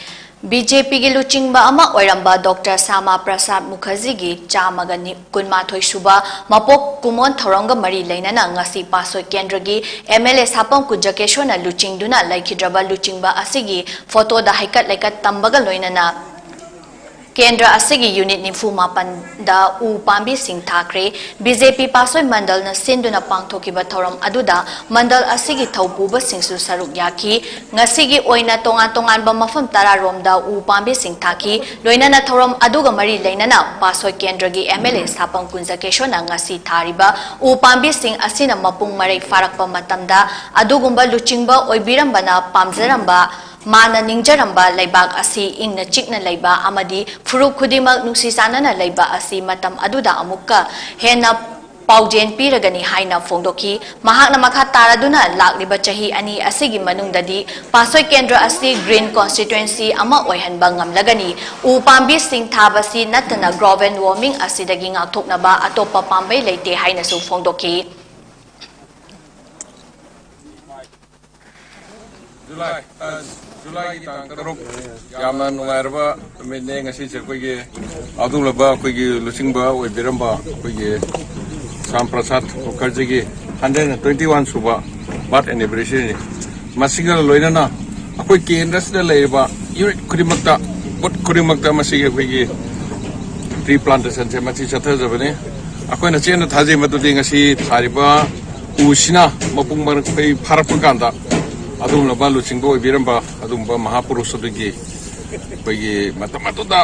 ꯕꯤ ꯖꯦ ꯄꯤꯒꯤ ꯂꯨꯆꯤꯡꯕ ꯑꯃ ꯑꯣꯏꯔꯝꯕ ꯗꯣꯛꯇꯔ ꯁ꯭ꯌꯥꯃꯥ ꯄ꯭ꯔꯁꯥꯗ ꯃꯨꯈꯔꯖꯤꯒꯤ ꯆꯥꯝꯃꯒ ꯀꯨꯟꯃꯥꯊꯣꯏ ꯁꯨꯕ ꯃꯄꯣꯛ ꯀꯨꯝꯑꯣꯟ ꯊꯧꯔꯝꯒ ꯃꯔꯤ ꯂꯩꯅꯅ ꯉꯁꯤ ꯄꯥꯠꯁꯣꯏ ꯀꯦꯟꯗ꯭ꯔꯒꯤ ꯑꯦꯝ ꯑꯦꯜ ꯑꯦ ꯁꯥꯄꯝ ꯀꯨꯟꯖꯀꯦꯁꯣꯔꯅ ꯂꯨꯆꯤꯡꯗꯨꯅ ꯂꯩꯈꯤꯗ꯭ꯔꯕ ꯂꯨꯆꯤꯡꯕ ꯑꯁꯤꯒꯤ ꯐꯣꯇꯣꯗ ꯍꯩꯀꯠ ꯂꯩꯀꯠ ꯇꯝꯕꯒ ꯂꯣꯏꯅꯅ ꯀꯦꯟꯗ꯭ꯔ ꯑꯁꯤꯒꯤ ꯌꯨꯅꯤꯠ ꯅꯤꯐꯨ ꯃꯥꯄꯟꯗ ꯎ ꯄꯥꯝꯕꯤꯁꯤꯡ ꯊꯥꯈ꯭ꯔꯦ꯫ ꯕꯤ ꯖꯦ ꯄꯤ ꯄꯥꯠꯁꯣꯏ ꯃꯟꯗꯜꯅ ꯁꯤꯟꯗꯨꯅ ꯄꯥꯡꯊꯣꯛꯈꯤꯕ ꯊꯧꯔꯝ ꯑꯗꯨꯗ ꯃꯟꯗꯜ ꯑꯁꯤꯒꯤ ꯊꯧꯄꯨꯕꯁꯤꯡꯁꯨ ꯁꯔꯨꯛ ꯌꯥꯈꯤ꯫ ꯉꯁꯤꯒꯤ ꯑꯣꯏꯅ ꯇꯣꯉꯥꯟ ꯇꯣꯉꯥꯟꯕ ꯃꯐꯝ ꯇꯔꯥꯔꯣꯝꯗ ꯎ ꯄꯥꯝꯕꯤꯁꯤꯡ ꯊꯥꯈꯤ꯫ ꯂꯣꯏꯅꯅ ꯊꯧꯔꯝ ꯑꯗꯨꯒ ꯃꯔꯤ ꯂꯩꯅꯅ ꯄꯥꯠꯁꯣꯏ ꯀꯦꯟꯗ꯭ꯔꯒꯤ ꯑꯦꯝ ꯑꯦꯜ ꯑꯦ ꯁꯥꯄꯝ ꯀꯨꯟꯖꯀꯦꯁꯣꯔꯅ ꯉꯁꯤ ꯊꯥꯔꯤꯕ ꯎ ꯄꯥꯝꯕꯤꯁꯤꯡ ꯑꯁꯤꯅ ꯃꯄꯨꯡ ꯃꯔꯩ ꯐꯥꯔꯛꯄ ꯃꯇꯝꯗ ꯑꯗꯨꯒꯨꯝꯕ ꯂꯨꯆꯤꯡꯕ ꯑꯣꯏꯕꯤꯔꯝꯕꯅ ꯄꯥꯝꯖꯔꯝꯕ ꯃꯥꯅ ꯅꯤꯡꯖꯔꯝꯕ ꯂꯩꯕꯥꯛ ꯑꯁꯤ ꯏꯪꯅ ꯆꯤꯛꯅ ꯂꯩꯕ ꯑꯃꯗꯤ ꯐꯨꯔꯨꯞ ꯈꯨꯗꯤꯡꯃꯛ ꯅꯨꯡꯁꯤ ꯆꯥꯟꯅꯅ ꯂꯩꯕ ꯑꯁꯤ ꯃꯇꯝ ꯑꯗꯨꯗ ꯑꯃꯨꯛꯀ ꯍꯦꯟꯅ ꯄꯥꯎꯖꯦꯜ ꯄꯤꯔꯒꯅꯤ ꯍꯥꯏꯅ ꯐꯣꯡꯗꯣꯛꯈꯤ꯫ ꯃꯍꯥꯛꯅ ꯃꯈꯥ ꯇꯥꯔꯗꯨꯅ ꯂꯥꯛꯂꯤꯕ ꯆꯍꯤ ꯑꯅꯤ ꯑꯁꯤꯒꯤ ꯃꯅꯨꯡꯗꯗꯤ ꯄꯥꯠꯁꯣꯏ ꯀꯦꯟꯗ꯭ꯔ ꯑꯁꯤ green constituency ꯑꯃ ꯑꯣꯏꯍꯟꯕ ꯉꯝꯂꯒꯅꯤ꯫ ꯎ ꯄꯥꯝꯕꯤꯁꯤꯡ ꯊꯥꯕꯁꯤ ꯅꯠꯇꯅ global warming ꯑꯁꯤꯗꯒꯤ ꯉꯥꯛꯊꯣꯛꯅꯕ ꯑꯇꯣꯞꯄ ꯄꯥꯝꯕꯩ ꯂꯩꯇꯦ ꯍꯥꯏꯅꯁꯨ ꯐꯣꯡꯗꯣꯛꯈꯤ꯫ ꯖꯨꯂꯥꯏ, ꯑ, ꯖꯨꯂꯥꯏꯒꯤ ꯇꯥꯡ ꯇꯔꯨꯛ, ꯌꯥꯝꯅ ꯅꯨꯡꯉꯥꯏꯔꯕ ꯅꯨꯃꯤꯠꯅꯦ ꯉꯁꯤꯁꯦ꯫ ꯑꯩꯈꯣꯏꯒꯤ ꯑꯗꯨꯒꯨꯝꯂꯕ ꯑꯩꯈꯣꯏꯒꯤ ꯂꯨꯆꯤꯡꯕ ꯑꯣꯏꯕꯤꯔꯝꯕ ꯑꯩꯈꯣꯏꯒꯤ ꯁ꯭ꯌꯥꯝ ꯄ꯭ꯔꯁꯥꯗ ꯃꯨꯈꯔꯖꯤꯒꯤ hundred and twenty one ꯁꯨꯕ birth anniversary ꯅꯤ꯫ ꯃꯁꯤꯒ ꯂꯣꯏꯅꯅ ꯑꯩꯈꯣꯏ ꯀꯦꯟꯗ꯭ꯔꯁꯤꯗ ꯂꯩꯔꯤꯕ ꯌꯨꯅꯤꯠ ꯈꯨꯗꯤꯡꯃꯛꯇ, ꯕꯨꯊ ꯈꯨꯗꯤꯡꯃꯛꯇ ꯃꯁꯤꯒꯤ ꯑꯩꯈꯣꯏꯒꯤ tree plantation ꯁꯦ ꯃꯁꯤ ꯆꯠꯊꯖꯕꯅꯤ꯫ ꯑꯩꯈꯣꯏꯅ ꯆꯦꯠꯅ ꯊꯥꯖꯩ ꯃꯗꯨꯗꯤ ꯉꯁꯤ ꯊꯥꯔꯤꯕ ꯎꯁꯤꯅ ꯃꯄꯨꯡ ꯃꯔꯩ ꯐꯥꯔꯛꯄ ꯀꯥꯟꯗ ꯑꯗꯨꯒꯨꯝꯂꯕ ꯂꯨꯆꯤꯡꯕ ꯑꯣꯏꯕꯤꯔꯝꯕ ꯑꯗꯨꯒꯨꯝꯕ ꯃꯍꯥꯄꯨꯔꯨꯁ ꯑꯗꯨꯒꯤ ꯑꯩꯈꯣꯏꯒꯤ ꯃꯇꯝ ꯑꯗꯨꯗ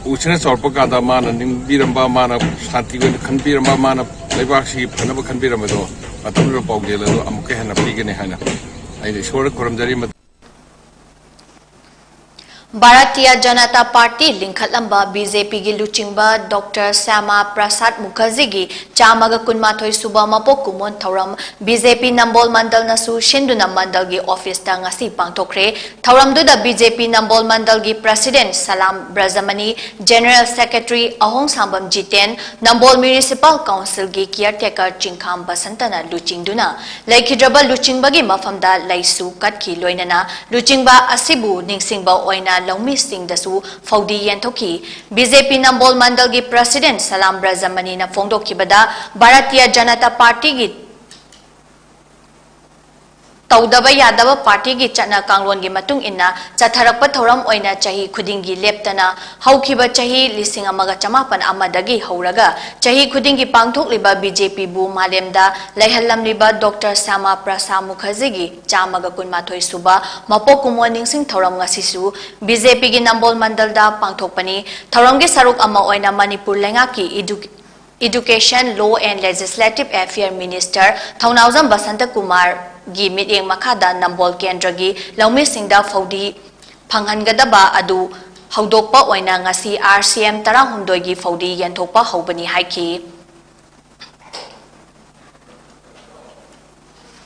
ꯎꯁꯤꯅ ꯆꯥꯎꯔꯛꯄ ꯀꯥꯟꯗ ꯃꯥꯅ ꯅꯤꯡꯕꯤꯔꯝꯕ, ꯃꯥꯅ ꯁꯥꯟꯇꯤ ꯑꯣꯏꯅ ꯈꯟꯕꯤꯔꯝꯕ, ꯃꯥꯅ ꯂꯩꯕꯥꯛꯁꯤꯒꯤ ꯐꯅꯕ ꯈꯟꯕꯤꯔꯝꯕꯗꯣ ꯃꯇꯝꯗꯨꯗ ꯄꯥꯎꯖꯦꯜ ꯑꯗꯨ ꯑꯃꯨꯛꯀ ꯍꯦꯟꯅ ꯄꯤꯒꯅꯤ ꯍꯥꯏꯅ ꯑꯩꯅ ꯏꯁꯣꯔꯗ ꯈꯨꯔꯨꯝꯖꯔꯤ꯫ Bharatiya Janata party ꯂꯤꯡꯈꯠꯂꯝꯕ B J ꯄꯤꯒꯤ ꯂꯨꯆꯤꯡꯕ ꯗꯣꯛꯇꯔ ꯁ꯭ꯌꯥꯃꯥ ꯄ꯭ꯔꯁꯥꯗ ꯃꯨꯈꯔꯖꯤꯒꯤ ꯆꯥꯝꯃꯒ ꯀꯨꯟꯃꯥꯊꯣꯏ ꯁꯨꯕ ꯃꯄꯣꯛ ꯀꯨꯝꯑꯣꯟ ꯊꯧꯔꯝ ꯕꯤ ꯖꯦ ꯄꯤ ꯅꯝꯕꯣꯜ ꯃꯟꯗꯜꯅꯁꯨ ꯁꯤꯟꯗꯨꯅ ꯃꯟꯗꯜꯒꯤ ꯑꯣꯐꯤꯁꯇ ꯉꯁꯤ ꯄꯥꯡꯊꯣꯛꯈ꯭ꯔꯦ꯫ ꯊꯧꯔꯝꯗꯨꯗ ꯕꯤ ꯖꯦ ꯄꯤ ꯅꯝꯕꯣꯜ ꯃꯟꯗꯜꯒꯤ ꯄ꯭ꯔꯁꯤꯗꯦꯟ ꯁꯂꯥꯝ ꯕ꯭ꯔꯖꯃꯅꯤ, ꯖꯦꯅꯔꯦꯜ ꯁꯦꯀ꯭ꯔꯦꯇꯔꯤ ꯑꯍꯣꯡꯁꯥꯡꯕꯝ ꯖꯤꯇꯦꯟ, ꯅꯝꯕꯣꯜ ꯃ꯭ꯌꯨꯅꯤꯁꯤꯄꯥꯜ ꯀꯥꯎꯟꯁꯤꯜꯒꯤ ꯀꯤꯌꯔꯇꯦꯀꯔ ꯆꯤꯡꯈꯥꯝ ꯕꯁꯟꯇꯅ ꯂꯨꯆꯤꯡꯗꯨꯅ ꯂꯩꯈꯤꯗ꯭ꯔꯕ ꯂꯨꯆꯤꯡꯕꯒꯤ ꯃꯐꯝꯗ ꯂꯩꯁꯨ ꯀꯠꯈꯤ꯫ ꯂꯣꯏꯅꯅ ꯂꯨꯆꯤꯡꯕ ꯑꯁꯤꯕꯨ ꯅꯤꯡꯁꯤꯡꯕ ꯑꯣꯏꯅ ꯂꯧꯃꯤꯁꯤꯡꯗꯁꯨ ꯐꯧꯗꯤ ꯌꯦꯟꯊꯣꯛꯈꯤ꯫ ꯕꯤ ꯖꯦ ꯄꯤ ꯅꯝꯕꯣꯜ ꯃꯟꯗꯜꯒꯤ ꯄ꯭ꯔꯁꯤꯗꯦꯟ ꯁꯂꯥꯝ ꯕ꯭ꯔꯖꯃꯅꯤꯅ ꯐꯣꯡꯗꯣꯛꯈꯤꯕꯗ, ꯚꯥꯔꯇꯤꯌ ꯖꯅꯇꯥ ꯄꯥꯔꯇꯤꯒꯤ ꯇꯧꯗꯕ ꯌꯥꯗꯕ ꯄꯥꯔꯇꯤꯒꯤ ꯆꯠꯅ ꯀꯥꯡꯂꯣꯟꯒꯤ ꯃꯇꯨꯡ ꯏꯟꯅ ꯆꯠꯊꯔꯛꯄ ꯊꯧꯔꯝ ꯑꯣꯏꯅ ꯆꯍꯤ ꯈꯨꯗꯤꯡꯒꯤ ꯂꯦꯞꯇꯅ ꯍꯧꯈꯤꯕ ꯆꯍꯤ ꯂꯤꯁꯤꯡ ꯑꯃꯒ ꯆꯃꯥꯄꯟ ꯑꯃꯗꯒꯤ ꯍꯧꯔꯒ ꯆꯍꯤ ꯈꯨꯗꯤꯡꯒꯤ ꯄꯥꯡꯊꯣꯛꯂꯤꯕ ꯕꯤ ꯖꯦ ꯄꯤꯕꯨ ꯃꯥꯂꯦꯝꯗ ꯂꯩꯍꯜꯂꯝꯂꯤꯕ ꯗꯣꯛꯇꯔ ꯁ꯭ꯌꯥꯃꯥ ꯄ꯭ꯔꯁꯥ ꯃꯨꯈꯔꯖꯤꯒꯤ ꯆꯥꯝꯃꯒ ꯀꯨꯟꯃꯥꯊꯣꯏ ꯁꯨꯕ ꯃꯄꯣꯛ ꯀꯨꯝꯑꯣꯟ ꯅꯤꯡꯁꯤꯡ ꯊꯧꯔꯝ ꯉꯁꯤꯁꯨ ꯕꯤ ꯖꯦ ꯄꯤꯒꯤ ꯅꯝꯕꯣꯜ ꯃꯟꯗꯜꯗ ꯄꯥꯡꯊꯣꯛꯄꯅꯤ꯫ ꯊꯧꯔꯝꯒꯤ ꯁꯔꯨꯛ ꯑꯃ ꯑꯣꯏꯅ ꯃꯅꯤꯄꯨꯔ ꯂꯩꯉꯥꯛꯀꯤ ꯏꯗꯨ-, Education, Law and Legislative Affair Minister ꯊꯧꯅꯥꯎꯖꯝ ꯕꯁꯟꯇ ꯀꯨꯃꯥꯔꯒꯤ ꯃꯤꯠꯌꯦꯡ ꯃꯈꯥꯗ ꯅꯝꯕꯣꯜ ꯀꯦꯟꯗ꯭ꯔꯒꯤ ꯂꯧꯃꯤꯁꯤꯡꯗ ꯐꯧꯗꯤ ꯐꯪꯍꯟꯒꯗꯕ ꯑꯗꯨ ꯍꯧꯗꯣꯛꯄ ꯑꯣꯏꯅ ꯉꯁꯤ ꯑꯥꯔ ꯁꯤ ꯑꯦꯝ ꯇꯔꯥꯍꯨꯝꯗꯣꯏꯒꯤ ꯐꯧꯗꯤ ꯌꯦꯟꯊꯣꯛꯄ ꯍꯧꯕꯅꯤ ꯍꯥꯏꯈꯤ꯫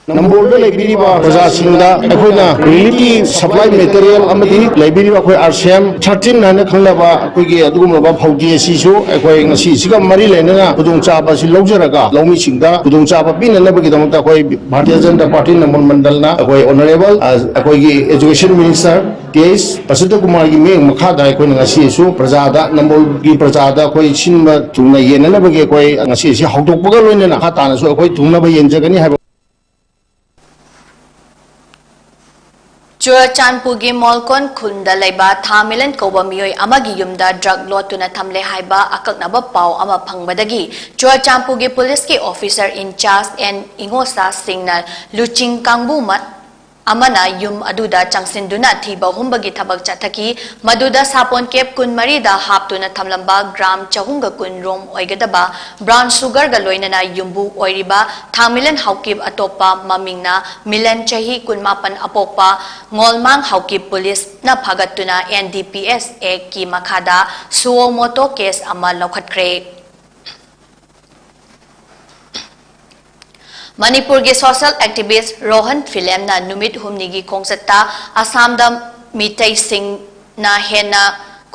ꯅꯝꯕꯣꯜꯗ ꯂꯩꯕꯤꯔꯤꯕ ꯄ꯭ꯔꯖꯥꯁꯤꯡꯗ ꯑꯩꯈꯣꯏꯅ ꯔꯤꯂꯤꯐꯀꯤ ꯁꯄ꯭ꯂꯥꯏ ꯃꯦꯇꯔꯤꯌꯦꯜ ꯑꯃꯗꯤ ꯂꯩꯕꯤꯔꯤꯕ ꯑꯩꯈꯣꯏ ꯑꯥꯔ ꯁꯤ ꯑꯦꯝ ꯊꯥꯔꯇꯤꯟ ꯍꯥꯏꯅ ꯈꯪꯅꯕ ꯑꯩꯈꯣꯏꯒꯤ ꯑꯗꯨꯒꯨꯝꯂꯕ ꯐꯧꯗꯤ ꯑꯁꯤꯁꯨ ꯑꯩꯈꯣꯏ ꯉꯁꯤꯁꯤꯒ ꯃꯔꯤ ꯂꯩꯅꯅ ꯈꯨꯗꯣꯡꯆꯥꯕ ꯑꯁꯤ ꯂꯧꯖꯔꯒ ꯂꯧꯃꯤꯁꯤꯡꯗ ꯈꯨꯗꯣꯡꯆꯥꯕ ꯄꯤꯅꯅꯕꯒꯤꯗꯃꯛꯇ ꯑꯩꯈꯣꯏ ꯚꯥꯔꯇꯤꯌ ꯖꯅꯇꯥ ꯄꯥꯔꯇꯤ ꯅꯝꯕꯣꯜ ꯃꯟꯗꯜꯅ ꯑꯩꯈꯣꯏ ꯑꯣꯅꯔꯦꯕꯜ, ꯑ, ꯑꯩꯈꯣꯏꯒꯤ ꯑꯦꯖꯨꯀꯦꯁꯟ ꯃꯤꯅꯤꯁꯇꯔ ꯇꯦꯖ ꯕꯁꯟꯇ ꯀꯨꯃꯥꯔꯒꯤ ꯃꯤꯠꯌꯦꯡ ꯃꯈꯥꯗ ꯑꯩꯈꯣꯏꯅ ꯉꯁꯤꯁꯨ ꯄ꯭ꯔꯖꯥꯗ, ꯅꯝꯕꯣꯜꯒꯤ ꯄ꯭ꯔꯖꯥꯗ ꯑꯩꯈꯣꯏ ꯁꯤꯟꯕ ꯊꯨꯡꯅ ꯌꯦꯟꯅꯅꯕꯒꯤ ꯑꯩꯈꯣꯏ ꯉꯁꯤꯁꯤ ꯍꯧꯗꯣꯛꯄꯒ ꯂꯣꯏꯅꯅ ꯃꯈꯥ ꯇꯥꯅꯁꯨ ꯑꯩꯈꯣꯏ ꯊꯨꯡꯅꯕ ꯌꯦꯟꯖꯒꯅꯤ ꯍꯥꯏꯕ꯫ ꯆꯨꯔꯆꯥꯟꯄꯨꯔꯒꯤ ꯃꯣꯜꯀꯣꯟ ꯈꯨꯟꯗ ꯂꯩꯕ ꯊꯥ ꯃꯤꯂꯟ ꯀꯧꯕ ꯃꯤꯑꯣꯏ ꯑꯃꯒꯤ ꯌꯨꯝꯗ ꯗ꯭ꯔꯒ ꯂꯣꯠꯇꯨꯅ ꯊꯝꯂꯦ ꯍꯥꯏꯕ ꯑꯀꯛꯅꯕ ꯄꯥꯎ ꯑꯃ ꯐꯪꯕꯗꯒꯤ ꯆꯨꯔꯆꯥꯟꯄꯨꯔꯒꯤ ꯄꯨꯂꯤꯁꯀꯤ ꯑꯣꯐꯤꯁꯔ ꯏꯟꯆꯥꯔꯖ ꯑꯦꯟ ꯏꯉꯣꯁꯥ ꯁꯤꯡꯅ ꯂꯨꯆꯤꯡ ꯀꯥꯡꯕꯨ ꯃ-, ꯑꯃꯅ ꯌꯨꯝ ꯑꯗꯨꯗ ꯆꯪꯁꯤꯟꯗꯨꯅ ꯊꯤꯕ ꯍꯨꯝꯕꯒꯤ ꯊꯕꯛ ꯆꯠꯊꯈꯤ꯫ ꯃꯗꯨꯗ ꯁꯥꯄꯣꯟ ꯀꯦꯞ ꯀꯨꯟꯃꯔꯤꯗ ꯍꯥꯞꯇꯨꯅ ꯊꯝꯂꯝꯕ ꯒ꯭ꯔꯥꯝ ꯆꯍꯨꯝꯒ ꯀꯨꯟ ꯔꯣꯝ ꯑꯣꯏꯒꯗꯕ ꯕ꯭ꯔꯥꯎꯟ ꯁꯨꯒꯔꯒ ꯂꯣꯏꯅꯅ ꯌꯨꯝꯕꯨ ꯑꯣꯏꯔꯤꯕ ꯊꯥꯡꯃꯤꯂꯟ ꯍꯥꯎꯀꯤꯞ, ꯑꯇꯣꯞꯄ ꯃꯃꯤꯡꯅ ꯃꯤꯂꯟ, ꯆꯍꯤ ꯀꯨꯟꯃꯥꯄꯟ, ꯑꯄꯣꯛꯄ ꯉꯣꯜꯃꯥꯡ ꯍꯥꯎꯀꯤꯞ ꯄꯨꯂꯤꯁꯅ ꯐꯥꯒꯠꯇꯨꯅ ꯑꯦꯟ ꯗꯤ ꯄꯤ ꯑꯦꯁ ꯑꯦꯛꯀꯤ ꯃꯈꯥꯗ ꯁꯨꯑꯣ ꯃꯣꯇꯣ ꯀꯦꯁ ꯑꯃ ꯂꯧꯈꯠꯈ꯭ꯔꯦ꯫ ꯃꯅꯤꯄꯨꯔꯒꯤ ꯁꯣꯁꯤꯌꯦꯜ ꯑꯦꯛꯇꯤꯚꯤꯁ ꯔꯣꯍꯟ ꯐꯤꯂꯦꯝꯅ ꯅꯨꯃꯤꯠ ꯍꯨꯝꯅꯤꯒꯤ ꯈꯣꯡꯆꯠꯇ ꯑꯁꯥꯝꯗ ꯃꯤꯇꯩꯁꯤꯡꯅ ꯍꯦꯟꯅ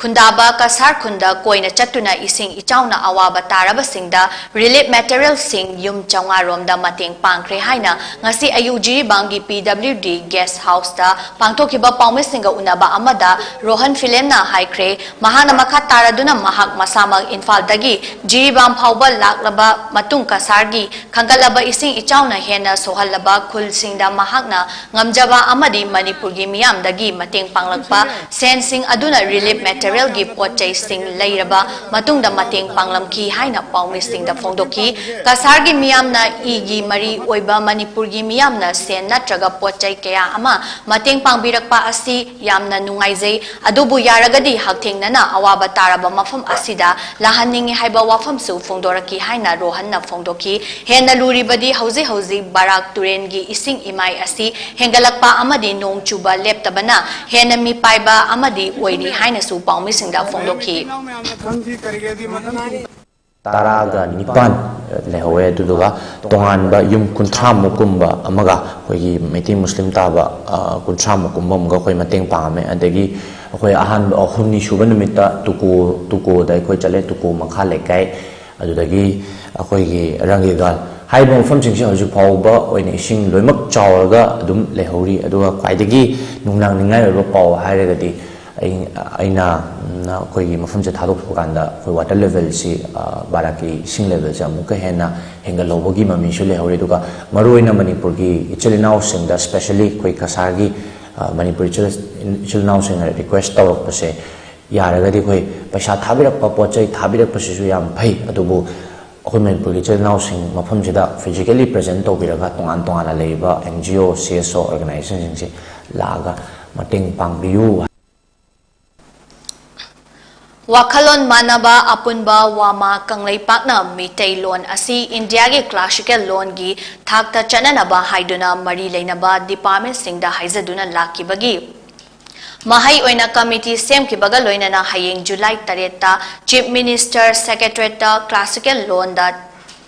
ꯈꯨꯟꯗꯥꯕ ꯀꯁꯥꯔ ꯈꯨꯟꯗ ꯀꯣꯏꯅ ꯆꯠꯇꯨꯅ ꯏꯁꯤꯡ ꯏꯆꯥꯎꯅ ꯑꯋꯥꯕ ꯇꯥꯔꯕꯁꯤꯡꯗ relief materialꯁꯤꯡ ꯌꯨꯝ ꯆꯥꯝꯃꯉꯥ ꯔꯣꯝꯗ ꯃꯇꯦꯡ ꯄꯥꯡꯈ꯭ꯔꯦ ꯍꯥꯏꯅ ꯉꯁꯤ ꯑꯌꯨꯛ ꯖꯤꯔꯤꯕꯥꯝꯒꯤ P W D guest houseꯇ ꯄꯥꯡꯊꯣꯛꯈꯤꯕ ꯄꯥꯎꯃꯤꯁꯤꯡꯒ ꯎꯅꯕ ꯑꯃꯗ ꯔꯣꯍꯟ ꯐꯤꯂꯦꯝꯅ ꯍꯥꯏꯈ꯭ꯔꯦ꯫ ꯃꯍꯥꯛꯅ ꯃꯈꯥ ꯇꯥꯔꯗꯨꯅ ꯃꯍꯥꯛ ꯃꯁꯥꯃꯛ ꯏꯝꯐꯥꯜꯗꯒꯤ ꯖꯤꯔꯤꯕꯥꯝ ꯐꯥꯎꯕ ꯂꯥꯛꯂꯕ ꯃꯇꯨꯡ ꯀꯁꯥꯔꯒꯤ ꯈꯟꯒꯠꯂꯕ ꯏꯁꯤꯡ ꯏꯆꯥꯎꯅ ꯍꯦꯟꯅ ꯁꯣꯛꯍꯜꯂꯕ ꯈꯨꯜꯁꯤꯡꯗ ꯃꯍꯥꯛꯅ ꯉꯝꯖꯕ ꯑꯃꯗꯤ ꯃꯅꯤꯄꯨꯔꯒꯤ ꯃꯤꯌꯥꯝꯗꯒꯤ ꯃꯇꯦꯡ ꯄꯥꯡꯂꯛꯄ ꯁꯦꯟꯁꯤꯡ ꯑꯗꯨꯅ relief materialꯒꯤ ꯄꯣꯠ ꯆꯩꯁꯤꯡ ꯂꯩꯔꯕ ꯃꯇꯨꯡꯗ ꯃꯇꯦꯡ ꯄꯥꯡꯂꯝꯈꯤ ꯍꯥꯏꯅ ꯄꯥꯎꯃꯤꯁꯤꯡꯗ ꯐꯣꯡꯗꯣꯛꯈꯤ꯫ ꯀꯁꯥꯔꯒꯤ ꯃꯤꯌꯥꯝꯅ ꯏꯒꯤ ꯃꯔꯤ ꯑꯣꯏꯕ ꯃꯅꯤꯄꯨꯔꯒꯤ ꯃꯤꯌꯥꯝꯅ ꯁꯦꯟ ꯅꯠꯇ꯭ꯔꯒ ꯄꯣꯠ ꯆꯩ ꯀꯌꯥ ꯑꯃ ꯃꯇꯦꯡ ꯄꯥꯡꯕꯤꯔꯛꯄ ꯑꯁꯤ ꯌꯥꯝꯅ ꯅꯨꯡꯉꯥꯏꯖꯩ, ꯑꯗꯨꯕꯨ ꯌꯥꯔꯒꯗꯤ ꯍꯛꯊꯦꯡꯅꯅ ꯑꯋꯥꯕ ꯇꯥꯔꯕ ꯃꯐꯝ ꯑꯁꯤꯗ ꯂꯥꯛꯍꯟꯅꯤꯡꯏ ꯍꯥꯏꯕ ꯋꯥꯐꯝꯁꯨ ꯐꯣꯡꯗꯣꯔꯛꯈꯤ ꯍꯥꯏꯅ ꯔꯣꯍꯟꯅ ꯐꯣꯡꯗꯣꯛꯈꯤ꯫ ꯍꯦꯟꯅ ꯂꯨꯔꯤꯕꯗꯤ ꯍꯧꯖꯤꯛ ꯍꯧꯖꯤꯛ ꯕꯔꯥꯛ ꯇꯨꯔꯦꯟꯒꯤ ꯏꯁꯤꯡ ꯏꯃꯥꯏ ꯑꯁꯤ ꯍꯦꯟꯒꯠꯂꯛꯄ ꯑꯃꯗꯤ ꯅꯣꯡ ꯆꯨꯕ ꯂꯦꯞꯇꯕꯅ ꯍꯦꯟꯅ ꯃꯤꯄꯥꯏꯕ ꯑꯃꯗꯤ ꯑꯣꯏꯔꯤ ꯍꯥꯏꯅꯁꯨ ꯄꯥꯎꯃꯤꯁꯤꯡꯗ ꯐꯣꯡꯗꯣꯛꯈꯤ꯫ ꯇꯔꯥꯒ ꯅꯤꯄꯥꯟ ꯂꯩꯍꯧꯋꯦ꯫ ꯑꯗꯨꯗꯨꯒ ꯇꯣꯉꯥꯟꯕ ꯌꯨꯝ ꯀꯨꯟꯊ꯭ꯔꯥꯃꯨꯛ ꯀꯨꯝꯕ ꯑꯃꯒ ꯑꯩꯈꯣꯏꯒꯤ ꯃꯩꯇꯩ ꯃꯨꯁꯂꯤꯝ ꯇꯥꯕ, ꯑ, ꯀꯨꯟꯊ꯭ꯔꯥꯃꯨꯛ ꯀꯨꯝꯕ ꯑꯃꯒ ꯑꯩꯈꯣꯏ ꯃꯇꯦꯡ ꯄꯥꯡꯉꯝꯃꯦ꯫ ꯑꯗꯒꯤ ꯑꯩꯈꯣꯏ ꯑꯍꯥꯟꯕ, ꯑ, ꯍꯨꯝꯅꯤ ꯁꯨꯕ ꯅꯨꯃꯤꯠꯇ ꯇꯨꯀꯣ, ꯇꯨꯀꯣꯗ ꯑꯩꯈꯣꯏ ꯆꯠꯂꯦ, ꯇꯨꯀꯣ ꯃꯈꯥ ꯂꯩꯀꯥꯏ꯫ ꯑꯗꯨꯗꯒꯤ ꯑꯩꯈꯣꯏꯒꯤ ꯔꯪꯒꯤꯒꯥꯜ ꯍꯥꯏꯔꯤꯕ ꯃꯐꯝꯁꯤꯡꯁꯦ ꯍꯧꯖꯤꯛ ꯐꯥꯎꯕ ꯑꯣꯏꯅ ꯏꯁꯤꯡ ꯂꯣꯏꯅꯃꯛ ꯆꯥꯎꯔꯒ ꯑꯗꯨꯝ ꯂꯩꯍꯧꯔꯤ꯫ ꯑꯗꯨꯒ ꯈ꯭ꯋꯥꯏꯗꯒꯤ ꯅꯨꯡꯅꯥꯡꯅꯤꯡꯉꯥꯏ ꯑꯣꯏꯕ ꯄꯥꯎ ꯍꯥꯏꯔꯒꯗꯤ ꯑꯩ-, ꯑꯩꯅ, ꯎꯝ, ꯑꯩꯈꯣꯏꯒꯤ ꯃꯐꯝꯁꯦ ꯊꯥꯗꯣꯛꯄ ꯀꯥꯟꯗ ꯑꯩꯈꯣꯏ water levelꯁꯤ, ꯑ, ꯕꯥꯔꯥꯛꯀꯤ ꯏꯁꯤꯡ levelꯁꯦ ꯑꯃꯨꯛꯀ ꯍꯦꯟꯅ ꯍꯦꯟꯒꯠꯍꯧꯕꯒꯤ ꯃꯃꯤꯁꯨ ꯂꯩꯍꯧꯔꯤ꯫ ꯑꯗꯨꯒ ꯃꯔꯨꯑꯣꯏꯅ ꯃꯅꯤꯄꯨꯔꯒꯤ ꯏꯆꯤꯜ ꯏꯅꯥꯎꯁꯤꯡꯗ, specially ꯑꯩꯈꯣꯏ ꯀꯁꯥꯔꯒꯤ, ꯑ, ꯃꯅꯤꯄꯨꯔ ꯏꯆꯤꯜ, ꯏꯆꯤꯜ ꯏꯅꯥꯎꯁꯤꯡꯅ request ꯇꯧꯔꯛꯄꯁꯦ, ꯌꯥꯔꯒꯗꯤ ꯑꯩꯈꯣꯏ ꯄꯩꯁꯥ ꯊꯥꯕꯤꯔꯛꯄ, ꯄꯣꯠ ꯆꯩ ꯊꯥꯕꯤꯔꯛꯄꯁꯤꯁꯨ ꯌꯥꯝ ꯐꯩ, ꯑꯗꯨꯕꯨ ꯑꯩꯈꯣꯏ ꯃꯅꯤꯄꯨꯔꯒꯤ ꯏꯆꯤꯜ ꯏꯅꯥꯎꯁꯤꯡ ꯃꯐꯝꯁꯤꯗ physically present ꯇꯧꯕꯤꯔꯒ ꯇꯣꯉꯥꯟ ꯇꯣꯉꯥꯟꯅ ꯂꯩꯔꯤꯕ N G O, C S O organizationꯁꯤꯡꯁꯦ ꯂꯥꯛꯑꯒ ꯃꯇꯦꯡ ꯄꯥꯡꯕꯤꯌꯨ꯫ ꯋꯥꯈꯜꯂꯣꯟ ꯃꯥꯟꯅꯕ ꯑꯄꯨꯟꯕ ꯋꯥꯃꯥ ꯀꯪꯂꯩꯄꯥꯛꯅ ꯃꯤꯇꯩ ꯂꯣꯟ ꯑꯁꯤ ꯏꯟꯗꯤꯌꯥꯒꯤ classical ꯂꯣꯟꯒꯤ ꯊꯥꯛꯇ ꯆꯠꯅꯅꯕ ꯍꯥꯏꯗꯨꯅ ꯃꯔꯤ ꯂꯩꯅꯕ departmentꯁꯤꯡꯗ ꯍꯥꯏꯖꯗꯨꯅ ꯂꯥꯛꯈꯤꯕꯒꯤ ꯃꯍꯩ ꯑꯣꯏꯅ committee ꯁꯦꯝꯈꯤꯕꯒ ꯂꯣꯏꯅꯅ ꯍꯌꯦꯡ July ꯇꯔꯦꯠꯇ Chief Minister Secretariatꯇ classical ꯂꯣꯟꯗ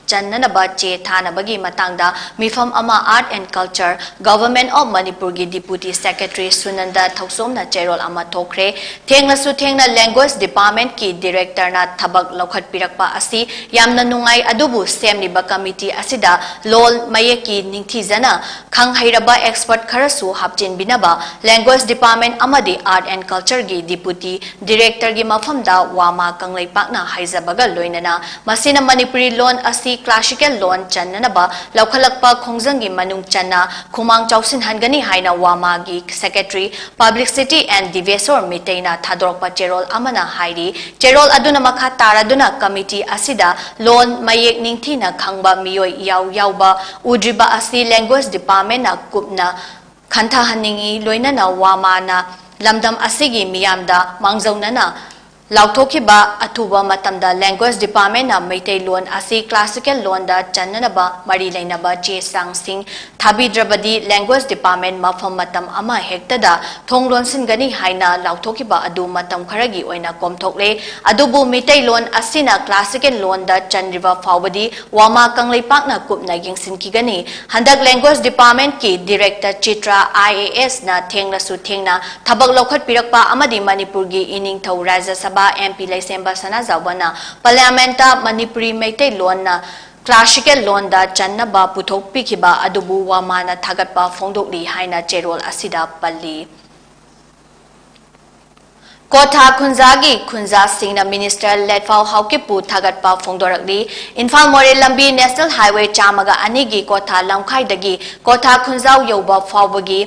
ꯆꯟꯅꯅꯕ ꯆꯦ ꯊꯥꯅꯕꯒꯤ ꯃꯇꯥꯡꯗ ꯃꯤꯐꯝ ꯑꯃ Art and Culture, Government of ꯃꯅꯤꯄꯨꯔꯒꯤ Deputy Secretary ꯁꯨꯅꯟꯗ ꯊꯧꯁꯣꯝꯅ ꯆꯦꯔꯣꯜ ꯑꯃ ꯊꯣꯛꯈ꯭ꯔꯦ꯫ ꯊꯦꯡꯂꯁꯨ ꯊꯦꯡꯅ Language Departmentꯀꯤ Directorꯅ ꯊꯕꯛ ꯂꯧꯈꯠꯄꯤꯔꯛꯄ ꯑꯁꯤ ꯌꯥꯝꯅ ꯅꯨꯡꯉꯥꯏ, ꯑꯗꯨꯕꯨ ꯁꯦꯝꯂꯤꯕ committee ꯑꯁꯤꯗ ꯂꯣꯜ ꯃꯌꯦꯛꯀꯤ ꯅꯤꯡꯊꯤꯖꯅ ꯈꯪ ꯍꯩꯔꯕ expert ꯈꯔꯁꯨ ꯍꯥꯞꯆꯤꯟꯕꯤꯅꯕ Language Department ꯑꯃꯗꯤ Art and Cultureꯒꯤ Deputy Directorꯒꯤ ꯃꯐꯝꯗ ꯋꯥꯃꯥ ꯀꯪꯂꯩꯄꯥꯛꯅ ꯍꯥꯏꯖꯕꯒ ꯂꯣꯏꯅꯅ ꯃꯁꯤꯅ ꯃꯅꯤꯄꯨꯔꯤ ꯂꯣꯟ ꯑꯁꯤ classical ꯂꯣꯟ ꯆꯟꯅꯅꯕ ꯂꯧꯈꯠꯂꯛꯄ ꯈꯣꯡꯖꯪꯒꯤ ꯃꯅꯨꯡ ꯆꯟꯅ ꯈꯨꯃꯥꯡ ꯆꯥꯎꯁꯤꯟꯍꯟꯒꯅꯤ ꯍꯥꯏꯅ ꯋꯥꯃꯥꯒꯤ Secretary Publicity ꯑꯦꯟ ꯗꯤꯕꯦꯁꯣꯔ ꯃꯤꯇꯩꯅ ꯊꯥꯗꯣꯔꯛꯄ ꯆꯦꯔꯣꯜ ꯑꯃꯅ ꯍꯥꯏꯔꯤ꯫ ꯆꯦꯔꯣꯜ ꯑꯗꯨꯅ ꯃꯈꯥ ꯇꯥꯔꯗꯨꯅ committee ꯑꯁꯤꯗ ꯂꯣꯟ ꯃꯌꯦꯛ ꯅꯤꯡꯊꯤꯅ ꯈꯪꯕ ꯃꯤꯑꯣꯏ ꯏꯌꯥꯎ ꯌꯥꯎꯕ ꯎꯗ꯭ꯔꯤꯕ ꯑꯁꯤ Language Departmentꯅ ꯀꯨꯞꯅ ꯈꯟꯊꯍꯟꯅꯤꯡꯏ, ꯂꯣꯏꯅꯅ ꯋꯥꯃꯥꯅ ꯂꯝꯗꯝ ꯑꯁꯤꯒꯤ ꯃꯤꯌꯥꯝꯗ ꯃꯥꯡꯖꯧꯅꯅ ꯂꯥꯎꯊꯣꯛꯈꯤꯕ ꯑꯊꯨꯕ ꯃꯇꯝꯗ Language Departmentꯅ ꯃꯩꯇꯩꯂꯣꯟ ꯑꯁꯤ classical ꯂꯣꯟꯗ ꯆꯟꯅꯅꯕ ꯃꯔꯤ ꯂꯩꯅꯕ ꯆꯦ ꯆꯥꯡꯁꯤꯡ ꯊꯥꯕꯤꯗ꯭ꯔꯕꯗꯤ Language Department ꯃꯐꯝ ꯃꯇꯝ ꯑꯃ ꯍꯦꯛꯇꯗ ꯊꯣꯡ ꯂꯣꯟꯁꯤꯟꯒꯅꯤ ꯍꯥꯏꯅ ꯂꯥꯎꯊꯣꯛꯈꯤꯕ ꯑꯗꯨ ꯃꯇꯝ ꯈꯔꯒꯤ ꯑꯣꯏꯅ ꯀꯣꯝꯊꯣꯛꯂꯦ꯫ ꯑꯗꯨꯕꯨ ꯃꯤꯇꯩꯂꯣꯟ ꯑꯁꯤꯅ classical ꯂꯣꯟꯗ ꯆꯟꯗ꯭ꯔꯤꯕ ꯐꯥꯎꯕꯗꯤ ꯋꯥꯃꯥ ꯀꯪꯂꯩꯄꯥꯛꯅ ꯀꯨꯞꯅ ꯌꯦꯡꯁꯤꯟꯈꯤꯒꯅꯤ꯫ ꯍꯟꯗꯛ Language Departmentꯀꯤ Director Chitra I A ꯑꯦꯁꯅ ꯊꯦꯡꯂꯁꯨ ꯊꯦꯡꯅ ꯊꯕꯛ ꯂꯧꯈꯠꯄꯤꯔꯛꯄ ꯑꯃꯗꯤ ꯃꯅꯤꯄꯨꯔꯒꯤ ꯏꯅꯤꯡꯊꯧ ꯔꯥꯖ꯭ꯌ ꯁꯚꯥ ꯑꯦꯝ ꯄꯤ ꯂꯩꯁꯦꯝꯕ ꯁꯅꯥꯖꯥꯎꯕꯅ Parliamentꯇ ꯃꯅꯤꯄꯨꯔꯤ ꯃꯩꯇꯩꯂꯣꯟꯅ classical ꯂꯣꯟꯗ ꯆꯟꯅꯕ ꯄꯨꯊꯣꯛꯄꯤꯈꯤꯕ ꯑꯗꯨꯕꯨ ꯋꯥꯃꯥꯅ ꯊꯥꯒꯠꯄ ꯐꯣꯡꯗꯣꯛꯂꯤ ꯍꯥꯏꯅ ꯆꯦꯔꯣꯜ ꯑꯁꯤꯗ ꯄꯜꯂꯤ꯫ ꯀ꯭ꯋꯥꯊꯥ ꯈꯨꯟꯖꯥꯒꯤ ꯈꯨꯟꯖꯥꯁꯤꯡꯅ Minister ꯂꯦꯠꯐꯥꯎ ꯍꯥꯎꯀꯤꯞꯄꯨ ꯊꯥꯒꯠꯄ ꯐꯣꯡꯗꯣꯔꯛꯂꯤ꯫ ꯏꯝꯐꯥꯜ ꯃꯣꯔꯦ ꯂꯝꯕꯤ National Highway ꯆꯥꯝꯃꯒ ꯑꯅꯤꯒꯤ ꯀ꯭ꯋꯥꯊꯥ ꯂꯝꯈꯥꯏꯗꯒꯤ ꯀ꯭ꯋꯥꯊꯥ ꯈꯨꯟꯖꯥꯎ ꯌꯧꯕ ꯐꯥꯎꯕꯒꯤ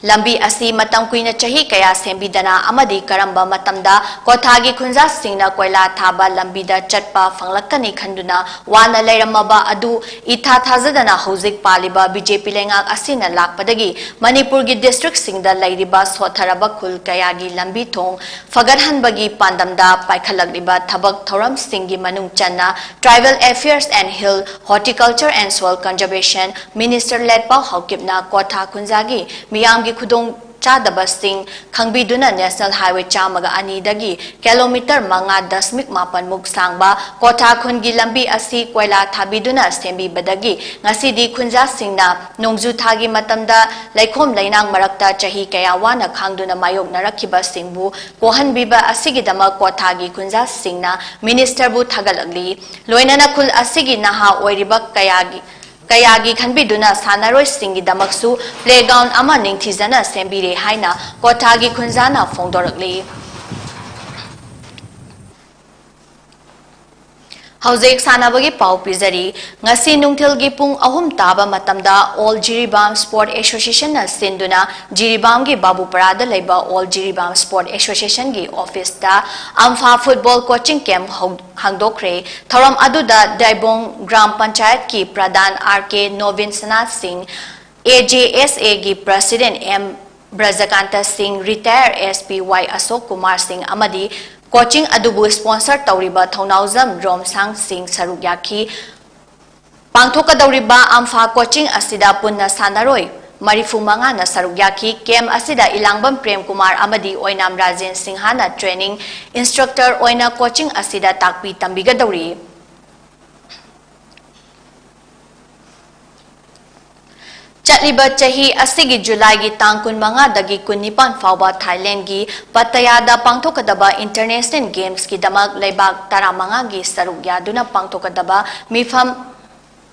ꯂꯝꯕꯤ ꯑꯁꯤ ꯃꯇꯝ ꯀꯨꯏꯅ ꯆꯍꯤ ꯀꯌꯥ ꯁꯦꯝꯕꯤꯗꯅ ꯑꯃꯗꯤ ꯀꯔꯝꯕ ꯃꯇꯝꯗ ꯀ꯭ꯋꯥꯊꯥꯒꯤ ꯈꯨꯟꯖꯥꯁꯤꯡꯅ ꯀꯣꯏꯂꯥ ꯊꯥꯕ ꯂꯝꯕꯤꯗ ꯆꯠꯄ ꯐꯪꯂꯛꯀꯅꯤ ꯈꯟꯗꯨꯅ ꯋꯥꯅ ꯂꯩꯔꯝꯃꯕ ꯑꯗꯨ ꯏꯊꯥ ꯊꯥꯖꯗꯅ ꯍꯧꯖꯤꯛ ꯄꯥꯜꯂꯤꯕ ꯕꯤ ꯖꯦ ꯄꯤ ꯂꯩꯉꯥꯛ ꯑꯁꯤꯅ ꯂꯥꯛꯄꯗꯒꯤ ꯃꯅꯤꯄꯨꯔꯒꯤ districtꯁꯤꯡꯗ ꯂꯩꯔꯤꯕ ꯁꯣꯠꯊꯔꯕ ꯈꯨꯜ ꯀꯌꯥꯒꯤ ꯂꯝꯕꯤ ꯊꯣꯡ ꯐꯒꯠꯍꯟꯕꯒꯤ ꯄꯥꯟꯗꯝꯗ ꯄꯥꯏꯈꯠꯂꯛꯂꯤꯕ ꯊꯕꯛ ꯊꯧꯔꯝꯁꯤꯡꯒꯤ ꯃꯅꯨꯡ ꯆꯟꯅ Tribal Affairs and Hill, Horticulture and Soil Conservation Minister ꯂꯦꯠꯄꯥꯎ ꯍꯥꯎꯀꯤꯞꯅ ꯀ꯭ꯋꯥꯊꯥ ꯈꯨꯟꯖꯥꯒꯤ ꯃꯤꯌꯥꯝꯒꯤ ꯈꯨꯗꯣꯡ ꯆꯥꯗꯕꯁꯤꯡ ꯈꯪꯕꯤꯗꯨꯅ National Highway ꯆꯥꯝꯃꯒ ꯑꯅꯤꯗꯒꯤ kilometre ꯃꯉꯥ ꯗꯁꯃꯤꯛ ꯃꯥꯄꯟ ꯃꯨꯛ ꯁꯥꯡꯕ ꯀꯣꯊꯥ ꯈꯨꯟꯒꯤ ꯂꯝꯕꯤ ꯑꯁꯤ ꯀꯣꯏꯂꯥ ꯊꯥꯕꯤꯗꯨꯅ ꯁꯦꯝꯕꯤꯕꯗꯒꯤ ꯉꯁꯤꯗꯤ ꯈꯨꯟꯖꯥꯁꯤꯡꯅ ꯅꯣꯡꯖꯨ ꯊꯥꯒꯤ ꯃꯇꯝꯗ ꯂꯩꯈꯣꯝ ꯂꯩꯅꯥꯡ ꯃꯔꯛꯇ ꯆꯍꯤ ꯀꯌꯥ ꯋꯥꯅ ꯈꯥꯡꯗꯨꯅ ꯃꯥꯌꯣꯛꯅꯔꯛꯈꯤꯕꯁꯤꯡꯕꯨ ꯀꯣꯛꯍꯟꯕꯤꯕ ꯑꯁꯤꯒꯤꯗꯃꯛ ꯀꯣꯊꯥꯒꯤ ꯈꯨꯟꯖꯥꯁꯤꯡꯅ Ministerꯕꯨ ꯊꯥꯒꯠꯂꯛꯂꯤ꯫ ꯂꯣꯏꯅꯅ ꯈꯨꯜ ꯑꯁꯤꯒꯤ ꯅꯍꯥ ꯑꯣꯏꯔꯤꯕ ꯀꯌꯥꯒꯤ ꯀꯌꯥꯒꯤ ꯈꯟꯕꯤꯗꯨꯅ ꯁꯥꯟꯅꯔꯣꯏꯁꯤꯡꯒꯤꯗꯃꯛꯁꯨ playground ꯑꯃ ꯅꯤꯡꯊꯤꯖꯅ ꯁꯦꯝꯕꯤꯔꯦ ꯍꯥꯏꯅ ꯀꯣꯊꯥꯒꯤ ꯈꯨꯟꯖꯥꯅ ꯐꯣꯡꯗꯣꯔꯛꯂꯤ꯫ ꯍꯧꯖꯤꯛ ꯁꯥꯟꯅꯕꯒꯤ ꯄꯥꯎ ꯄꯤꯖꯔꯤ꯫ ꯉꯁꯤ ꯅꯨꯡꯊꯤꯜꯒꯤ ꯄꯨꯡ ꯑꯍꯨꯝ ꯇꯥꯕ ꯃꯇꯝꯗ All ꯖꯤꯔꯤꯕꯥꯝ Sport Associationꯅ ꯁꯤꯟꯗꯨꯅ ꯖꯤꯔꯤꯕꯥꯝꯒꯤ ꯕꯥꯕꯨꯄꯔꯥꯗ ꯂꯩꯕ All Jiribam Sport Associationꯒꯤ officeꯇ AMFA football coaching camp ꯍꯧ-, ꯍꯥꯡꯗꯣꯛꯈ꯭ꯔꯦ꯫ ꯊꯧꯔꯝ ꯑꯗꯨꯗ ꯗꯥꯏꯕꯣꯡ ꯒ꯭ꯔꯥꯝ ꯄꯟꯆꯥꯌꯠꯀꯤ ꯄ꯭ꯔꯙꯥꯟ ꯑꯥꯔ ꯀꯦ ꯅꯣꯕꯤꯟ ꯁꯅꯥ ꯁꯤꯡ, ꯑꯦ ꯖꯦ ꯑꯦꯁ ꯑꯦꯒꯤ president ꯑꯦꯝ ꯕ꯭ꯔꯖꯀꯥꯟꯇ ꯁꯤꯡ, retired ꯑꯦꯁ ꯄꯤ ꯋꯥꯏ ꯑꯁꯣꯛ ꯀꯨꯃꯥꯔ ꯁꯤꯡ ꯑꯃꯗꯤ coaching ꯑꯗꯨꯕꯨ sponsor ꯇꯧꯔꯤꯕ ꯊꯧꯅꯥꯎꯖꯝ ꯔꯣꯝꯁꯥꯡ ꯁꯤꯡ ꯁꯔꯨꯛ ꯌꯥꯈꯤ꯫ ꯄꯥꯡꯊꯣꯛꯀꯗꯧꯔꯤꯕ AMFA coaching ꯑꯁꯤꯗ ꯄꯨꯟꯅ ꯁꯥꯟꯅꯔꯣꯏ ꯃꯔꯤꯐꯨ ꯃꯉꯥꯅ ꯁꯔꯨꯛ ꯌꯥꯈꯤ꯫ Camp ꯑꯁꯤꯗ ꯏꯂꯥꯡꯕꯝ ꯄ꯭ꯔꯦꯝ ꯀꯨꯃꯥꯔ ꯑꯃꯗꯤ ꯑꯣꯏꯅꯥꯝ ꯔꯥꯖꯦꯟ ꯁꯤꯡꯍꯥꯅ training instructor ꯑꯣꯏꯅ coaching ꯑꯁꯤꯗ ꯇꯥꯛꯄꯤ ꯇꯝꯕꯤꯒꯗꯧꯔꯤ꯫ ꯆꯠꯂꯤꯕ ꯆꯍꯤ ꯑꯁꯤꯒꯤ ꯖꯨꯂꯥꯏꯒꯤ ꯇꯥꯡ ꯀꯨꯟꯃꯉꯥꯗꯒꯤ ꯀꯨꯟꯅꯤꯄꯥꯟ ꯐꯥꯎꯕ ꯊꯥꯏꯂꯦꯟꯒꯤ ꯄꯠꯇꯌꯥꯗ ꯄꯥꯡꯊꯣꯛꯀꯗꯕ International Gamesꯀꯤꯗꯃꯛ ꯂꯩꯕꯥꯛ ꯇꯔꯥꯃꯉꯥꯒꯤ ꯁꯔꯨꯛ ꯌꯥꯗꯨꯅ ꯄꯥꯡꯊꯣꯛꯀꯗꯕ ꯃꯤꯐꯝ,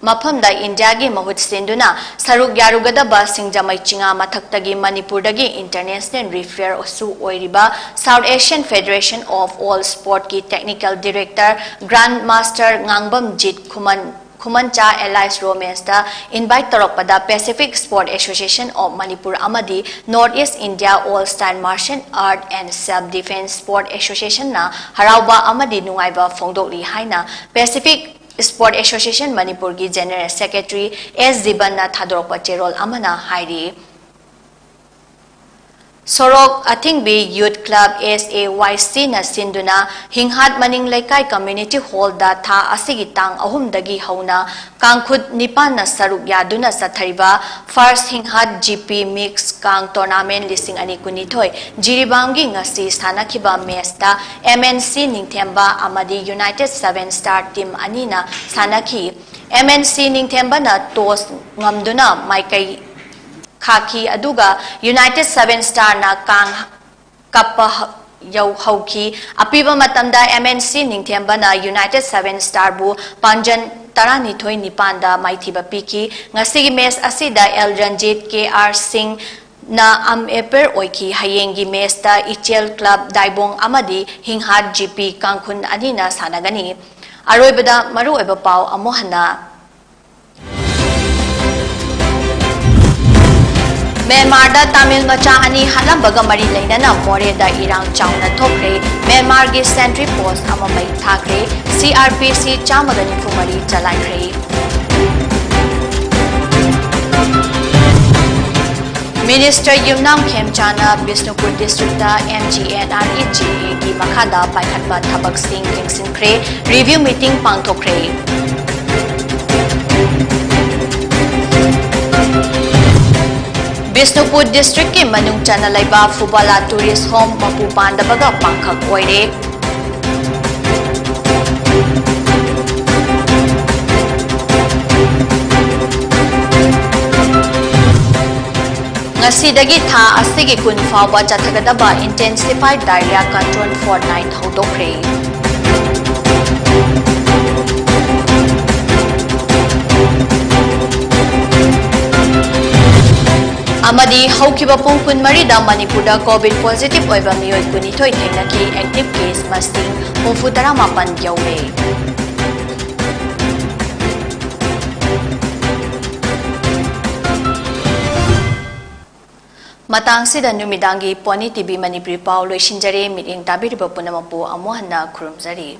ꯃꯐꯝꯗ ꯏꯟꯗꯤꯌꯥꯒꯤ ꯃꯍꯨꯠ ꯁꯤꯟꯗꯨꯅ ꯁꯔꯨꯛ ꯌꯥꯔꯨꯒꯗꯕ ꯁꯤꯡꯖꯃꯩ ꯆꯤꯉꯥ ꯃꯊꯛꯇꯒꯤ ꯃꯅꯤꯄꯨꯔꯗꯒꯤ international refereeꯁꯨ ꯑꯣꯏꯔꯤꯕ South Asian Federation of All Sportꯀꯤ technical director Grandmaster ꯉꯥꯡꯕꯝꯖꯤꯠ Khuman ꯈꯨꯃꯟꯆꯥ alias ꯔꯣꯃꯦꯟꯁꯇ invite ꯇꯧꯔꯛꯄꯗ Pacific Sport Association of Manipur ꯑꯃꯗꯤ North East India All Style Martial Art and Self Defence Sport Associationꯅ ꯍꯔꯥꯎꯕ ꯑꯃꯗꯤ ꯅꯨꯡꯉꯥꯏꯕ ꯐꯣꯡꯗꯣꯛꯂꯤ ꯍꯥꯏꯅ Pacific Sport Association ꯃꯅꯤꯄꯨꯔꯒꯤ General Secretary ꯑꯦꯁ ꯖꯤꯕꯟꯅ ꯊꯥꯗꯣꯔꯛꯄ ꯆꯦꯔꯣꯜ ꯑꯃꯅ ꯍꯥꯏꯔꯤ꯫ ꯁꯣꯔꯣꯛ ꯑꯊꯤꯡꯕꯤ Youth Club, S A Y C ꯅ ꯁꯤꯟꯗꯨꯅ ꯍꯤꯡꯍꯥꯠ ꯃꯅꯤꯡ ꯂꯩꯀꯥꯏ Community Hall ꯗ ꯊꯥ ꯑꯁꯤꯒꯤ ꯇꯥꯡ ꯑꯍꯨꯝꯗꯒꯤ ꯍꯧꯅ ꯀꯥꯡꯈꯨꯠ ꯅꯤꯄꯥꯟꯅ ꯁꯔꯨꯛ ꯌꯥꯗꯨꯅ ꯆꯠꯊꯔꯤꯕ First ꯍꯤꯡꯍꯥꯠ G P Mix ꯀꯥꯡ Tournament ꯂꯤꯁꯤꯡ ꯑꯅꯤ ꯀꯨꯟꯅꯤꯊꯣꯏ ꯖꯤꯔꯤꯕꯥꯝꯒꯤ ꯉꯁꯤ ꯁꯥꯟꯅꯈꯤꯕ match ꯇ M N C ꯅꯤꯡꯊꯦꯝꯕ ꯑꯃꯗꯤ United Seven Star team ꯑꯅꯤꯅ ꯁꯥꯟꯅꯈꯤ꯫ M N C ꯅꯤꯡꯊꯦꯝꯕꯅ toss ꯉꯝꯗꯨꯅ ꯃꯥꯏꯀꯩ ꯈꯥꯛꯈꯤ, ꯑꯗꯨꯒ United Seven Star ꯅ ꯀꯥꯡ ꯀꯞꯄ ꯍ-, ꯌꯧ-, ꯍꯧꯈꯤ꯫ ꯑꯄꯤꯕ ꯃꯇꯝꯗ M N C ꯅꯤꯡꯊꯦꯝꯕꯅ United Seven Star ꯕꯨ ꯄꯥꯟꯖꯟ ꯇꯔꯥꯅꯤꯊꯣꯏ ꯅꯤꯄꯥꯟꯗ ꯃꯥꯏꯊꯤꯕ ꯄꯤꯈꯤ꯫ ꯉꯁꯤꯒꯤ match ꯑꯁꯤꯗ L Ranjit, K R Singh ꯅ umpire ꯑꯣꯏꯈꯤ꯫ ꯍꯌꯦꯡꯒꯤ match ꯇ ꯏꯆꯦꯜ Club ꯗꯥꯏꯕꯣꯡ ꯑꯃꯗꯤ ꯍꯤꯡꯍꯥꯠ G P ꯀꯥꯡꯈꯨꯟ ꯑꯅꯤꯅ ꯁꯥꯟꯅꯒꯅꯤ꯫ ꯑꯔꯣꯏꯕꯗ ꯃꯔꯨꯑꯣꯏꯕ ꯄꯥꯎ ꯑꯃꯨꯛ ꯍꯟꯅ꯫ ꯃ꯭ꯌꯥꯟꯃꯥꯔꯗ ꯇꯥꯃꯤꯜ ꯃꯆꯥ ꯑꯅꯤ ꯍꯥꯠꯂꯝꯕꯒ ꯃꯔꯤ ꯂꯩꯅꯅ ꯃꯣꯔꯦꯗ ꯏꯔꯥꯡ ꯆꯥꯎꯅ ꯊꯣꯛꯈ꯭ꯔꯦ꯫ ꯃ꯭ꯌꯥꯟꯃꯥꯔꯒꯤ sentry post ꯑꯃ ꯃꯩ ꯊꯥꯈ꯭ꯔꯦ꯫ C R P C ꯆꯥꯝꯃꯒ ꯅꯤꯐꯨ ꯃꯔꯤ ꯆꯂꯥꯏꯈ꯭ꯔꯦ꯫ Minister ꯌꯨꯝꯅꯥꯝ ꯈꯦꯝꯆꯥꯅ ꯕꯤꯁꯅꯨꯄꯨꯔ district ꯇ M G N R E G A ꯒꯤ ꯃꯈꯥꯗ ꯄꯥꯏꯈꯠꯄ ꯊꯕꯛꯁꯤꯡ ꯌꯦꯡꯁꯤꯟꯈ꯭ꯔꯦ꯫ Review meeting ꯄꯥꯡꯊꯣꯛꯈ꯭ꯔꯦ꯫ ꯕꯤꯁꯅꯨꯄꯨꯔ district ꯀꯤ ꯃꯅꯨꯡ ꯆꯟꯅ ꯂꯩꯕ ꯐꯨꯕꯥꯂꯥ tourist home ꯃꯄꯨ ꯄꯥꯟꯗꯕꯒ ꯄꯥꯡꯈꯛ ꯑꯣꯏꯔꯦ꯫ ꯉꯁꯤꯗꯒꯤ ꯊꯥ ꯑꯁꯤꯒꯤ ꯀꯨꯟ ꯐꯥꯎꯕ ꯆꯠꯊꯒꯗꯕ Intensified Diarrhoea Control Fortnight ꯍꯧꯗꯣꯛꯈ꯭ꯔꯦ꯫ ꯑꯃꯗꯤ ꯍꯧꯈꯤꯕ ꯄꯨꯡ ꯀꯨꯟꯃꯔꯤꯗ ꯃꯅꯤꯄꯨꯔꯗ COVID positive ꯑꯣꯏꯕ ꯃꯤꯑꯣꯏ ꯀꯨꯟꯅꯤꯊꯣꯏ ꯊꯦꯡꯅꯈꯤ꯫ Active case ꯃꯁꯤꯡ ꯍꯨꯝꯐꯨꯇꯔꯥ ꯃꯥꯄꯟ ꯌꯧꯔꯦ꯫ ꯃꯇꯥꯡꯁꯤꯗ ꯅꯨꯃꯤꯗꯥꯡꯒꯤ Pony T V ꯃꯅꯤꯄꯨꯔꯤ ꯄꯥꯎ ꯂꯣꯏꯁꯤꯟꯖꯔꯦ꯫ ꯃꯤꯠꯌꯦꯡ ꯇꯥꯕꯤꯔꯤꯕ ꯄꯨꯝꯅꯃꯛꯄꯨ ꯑꯃꯨꯛ ꯍꯟꯅ ꯈꯨꯔꯨꯝꯖꯔꯤ꯫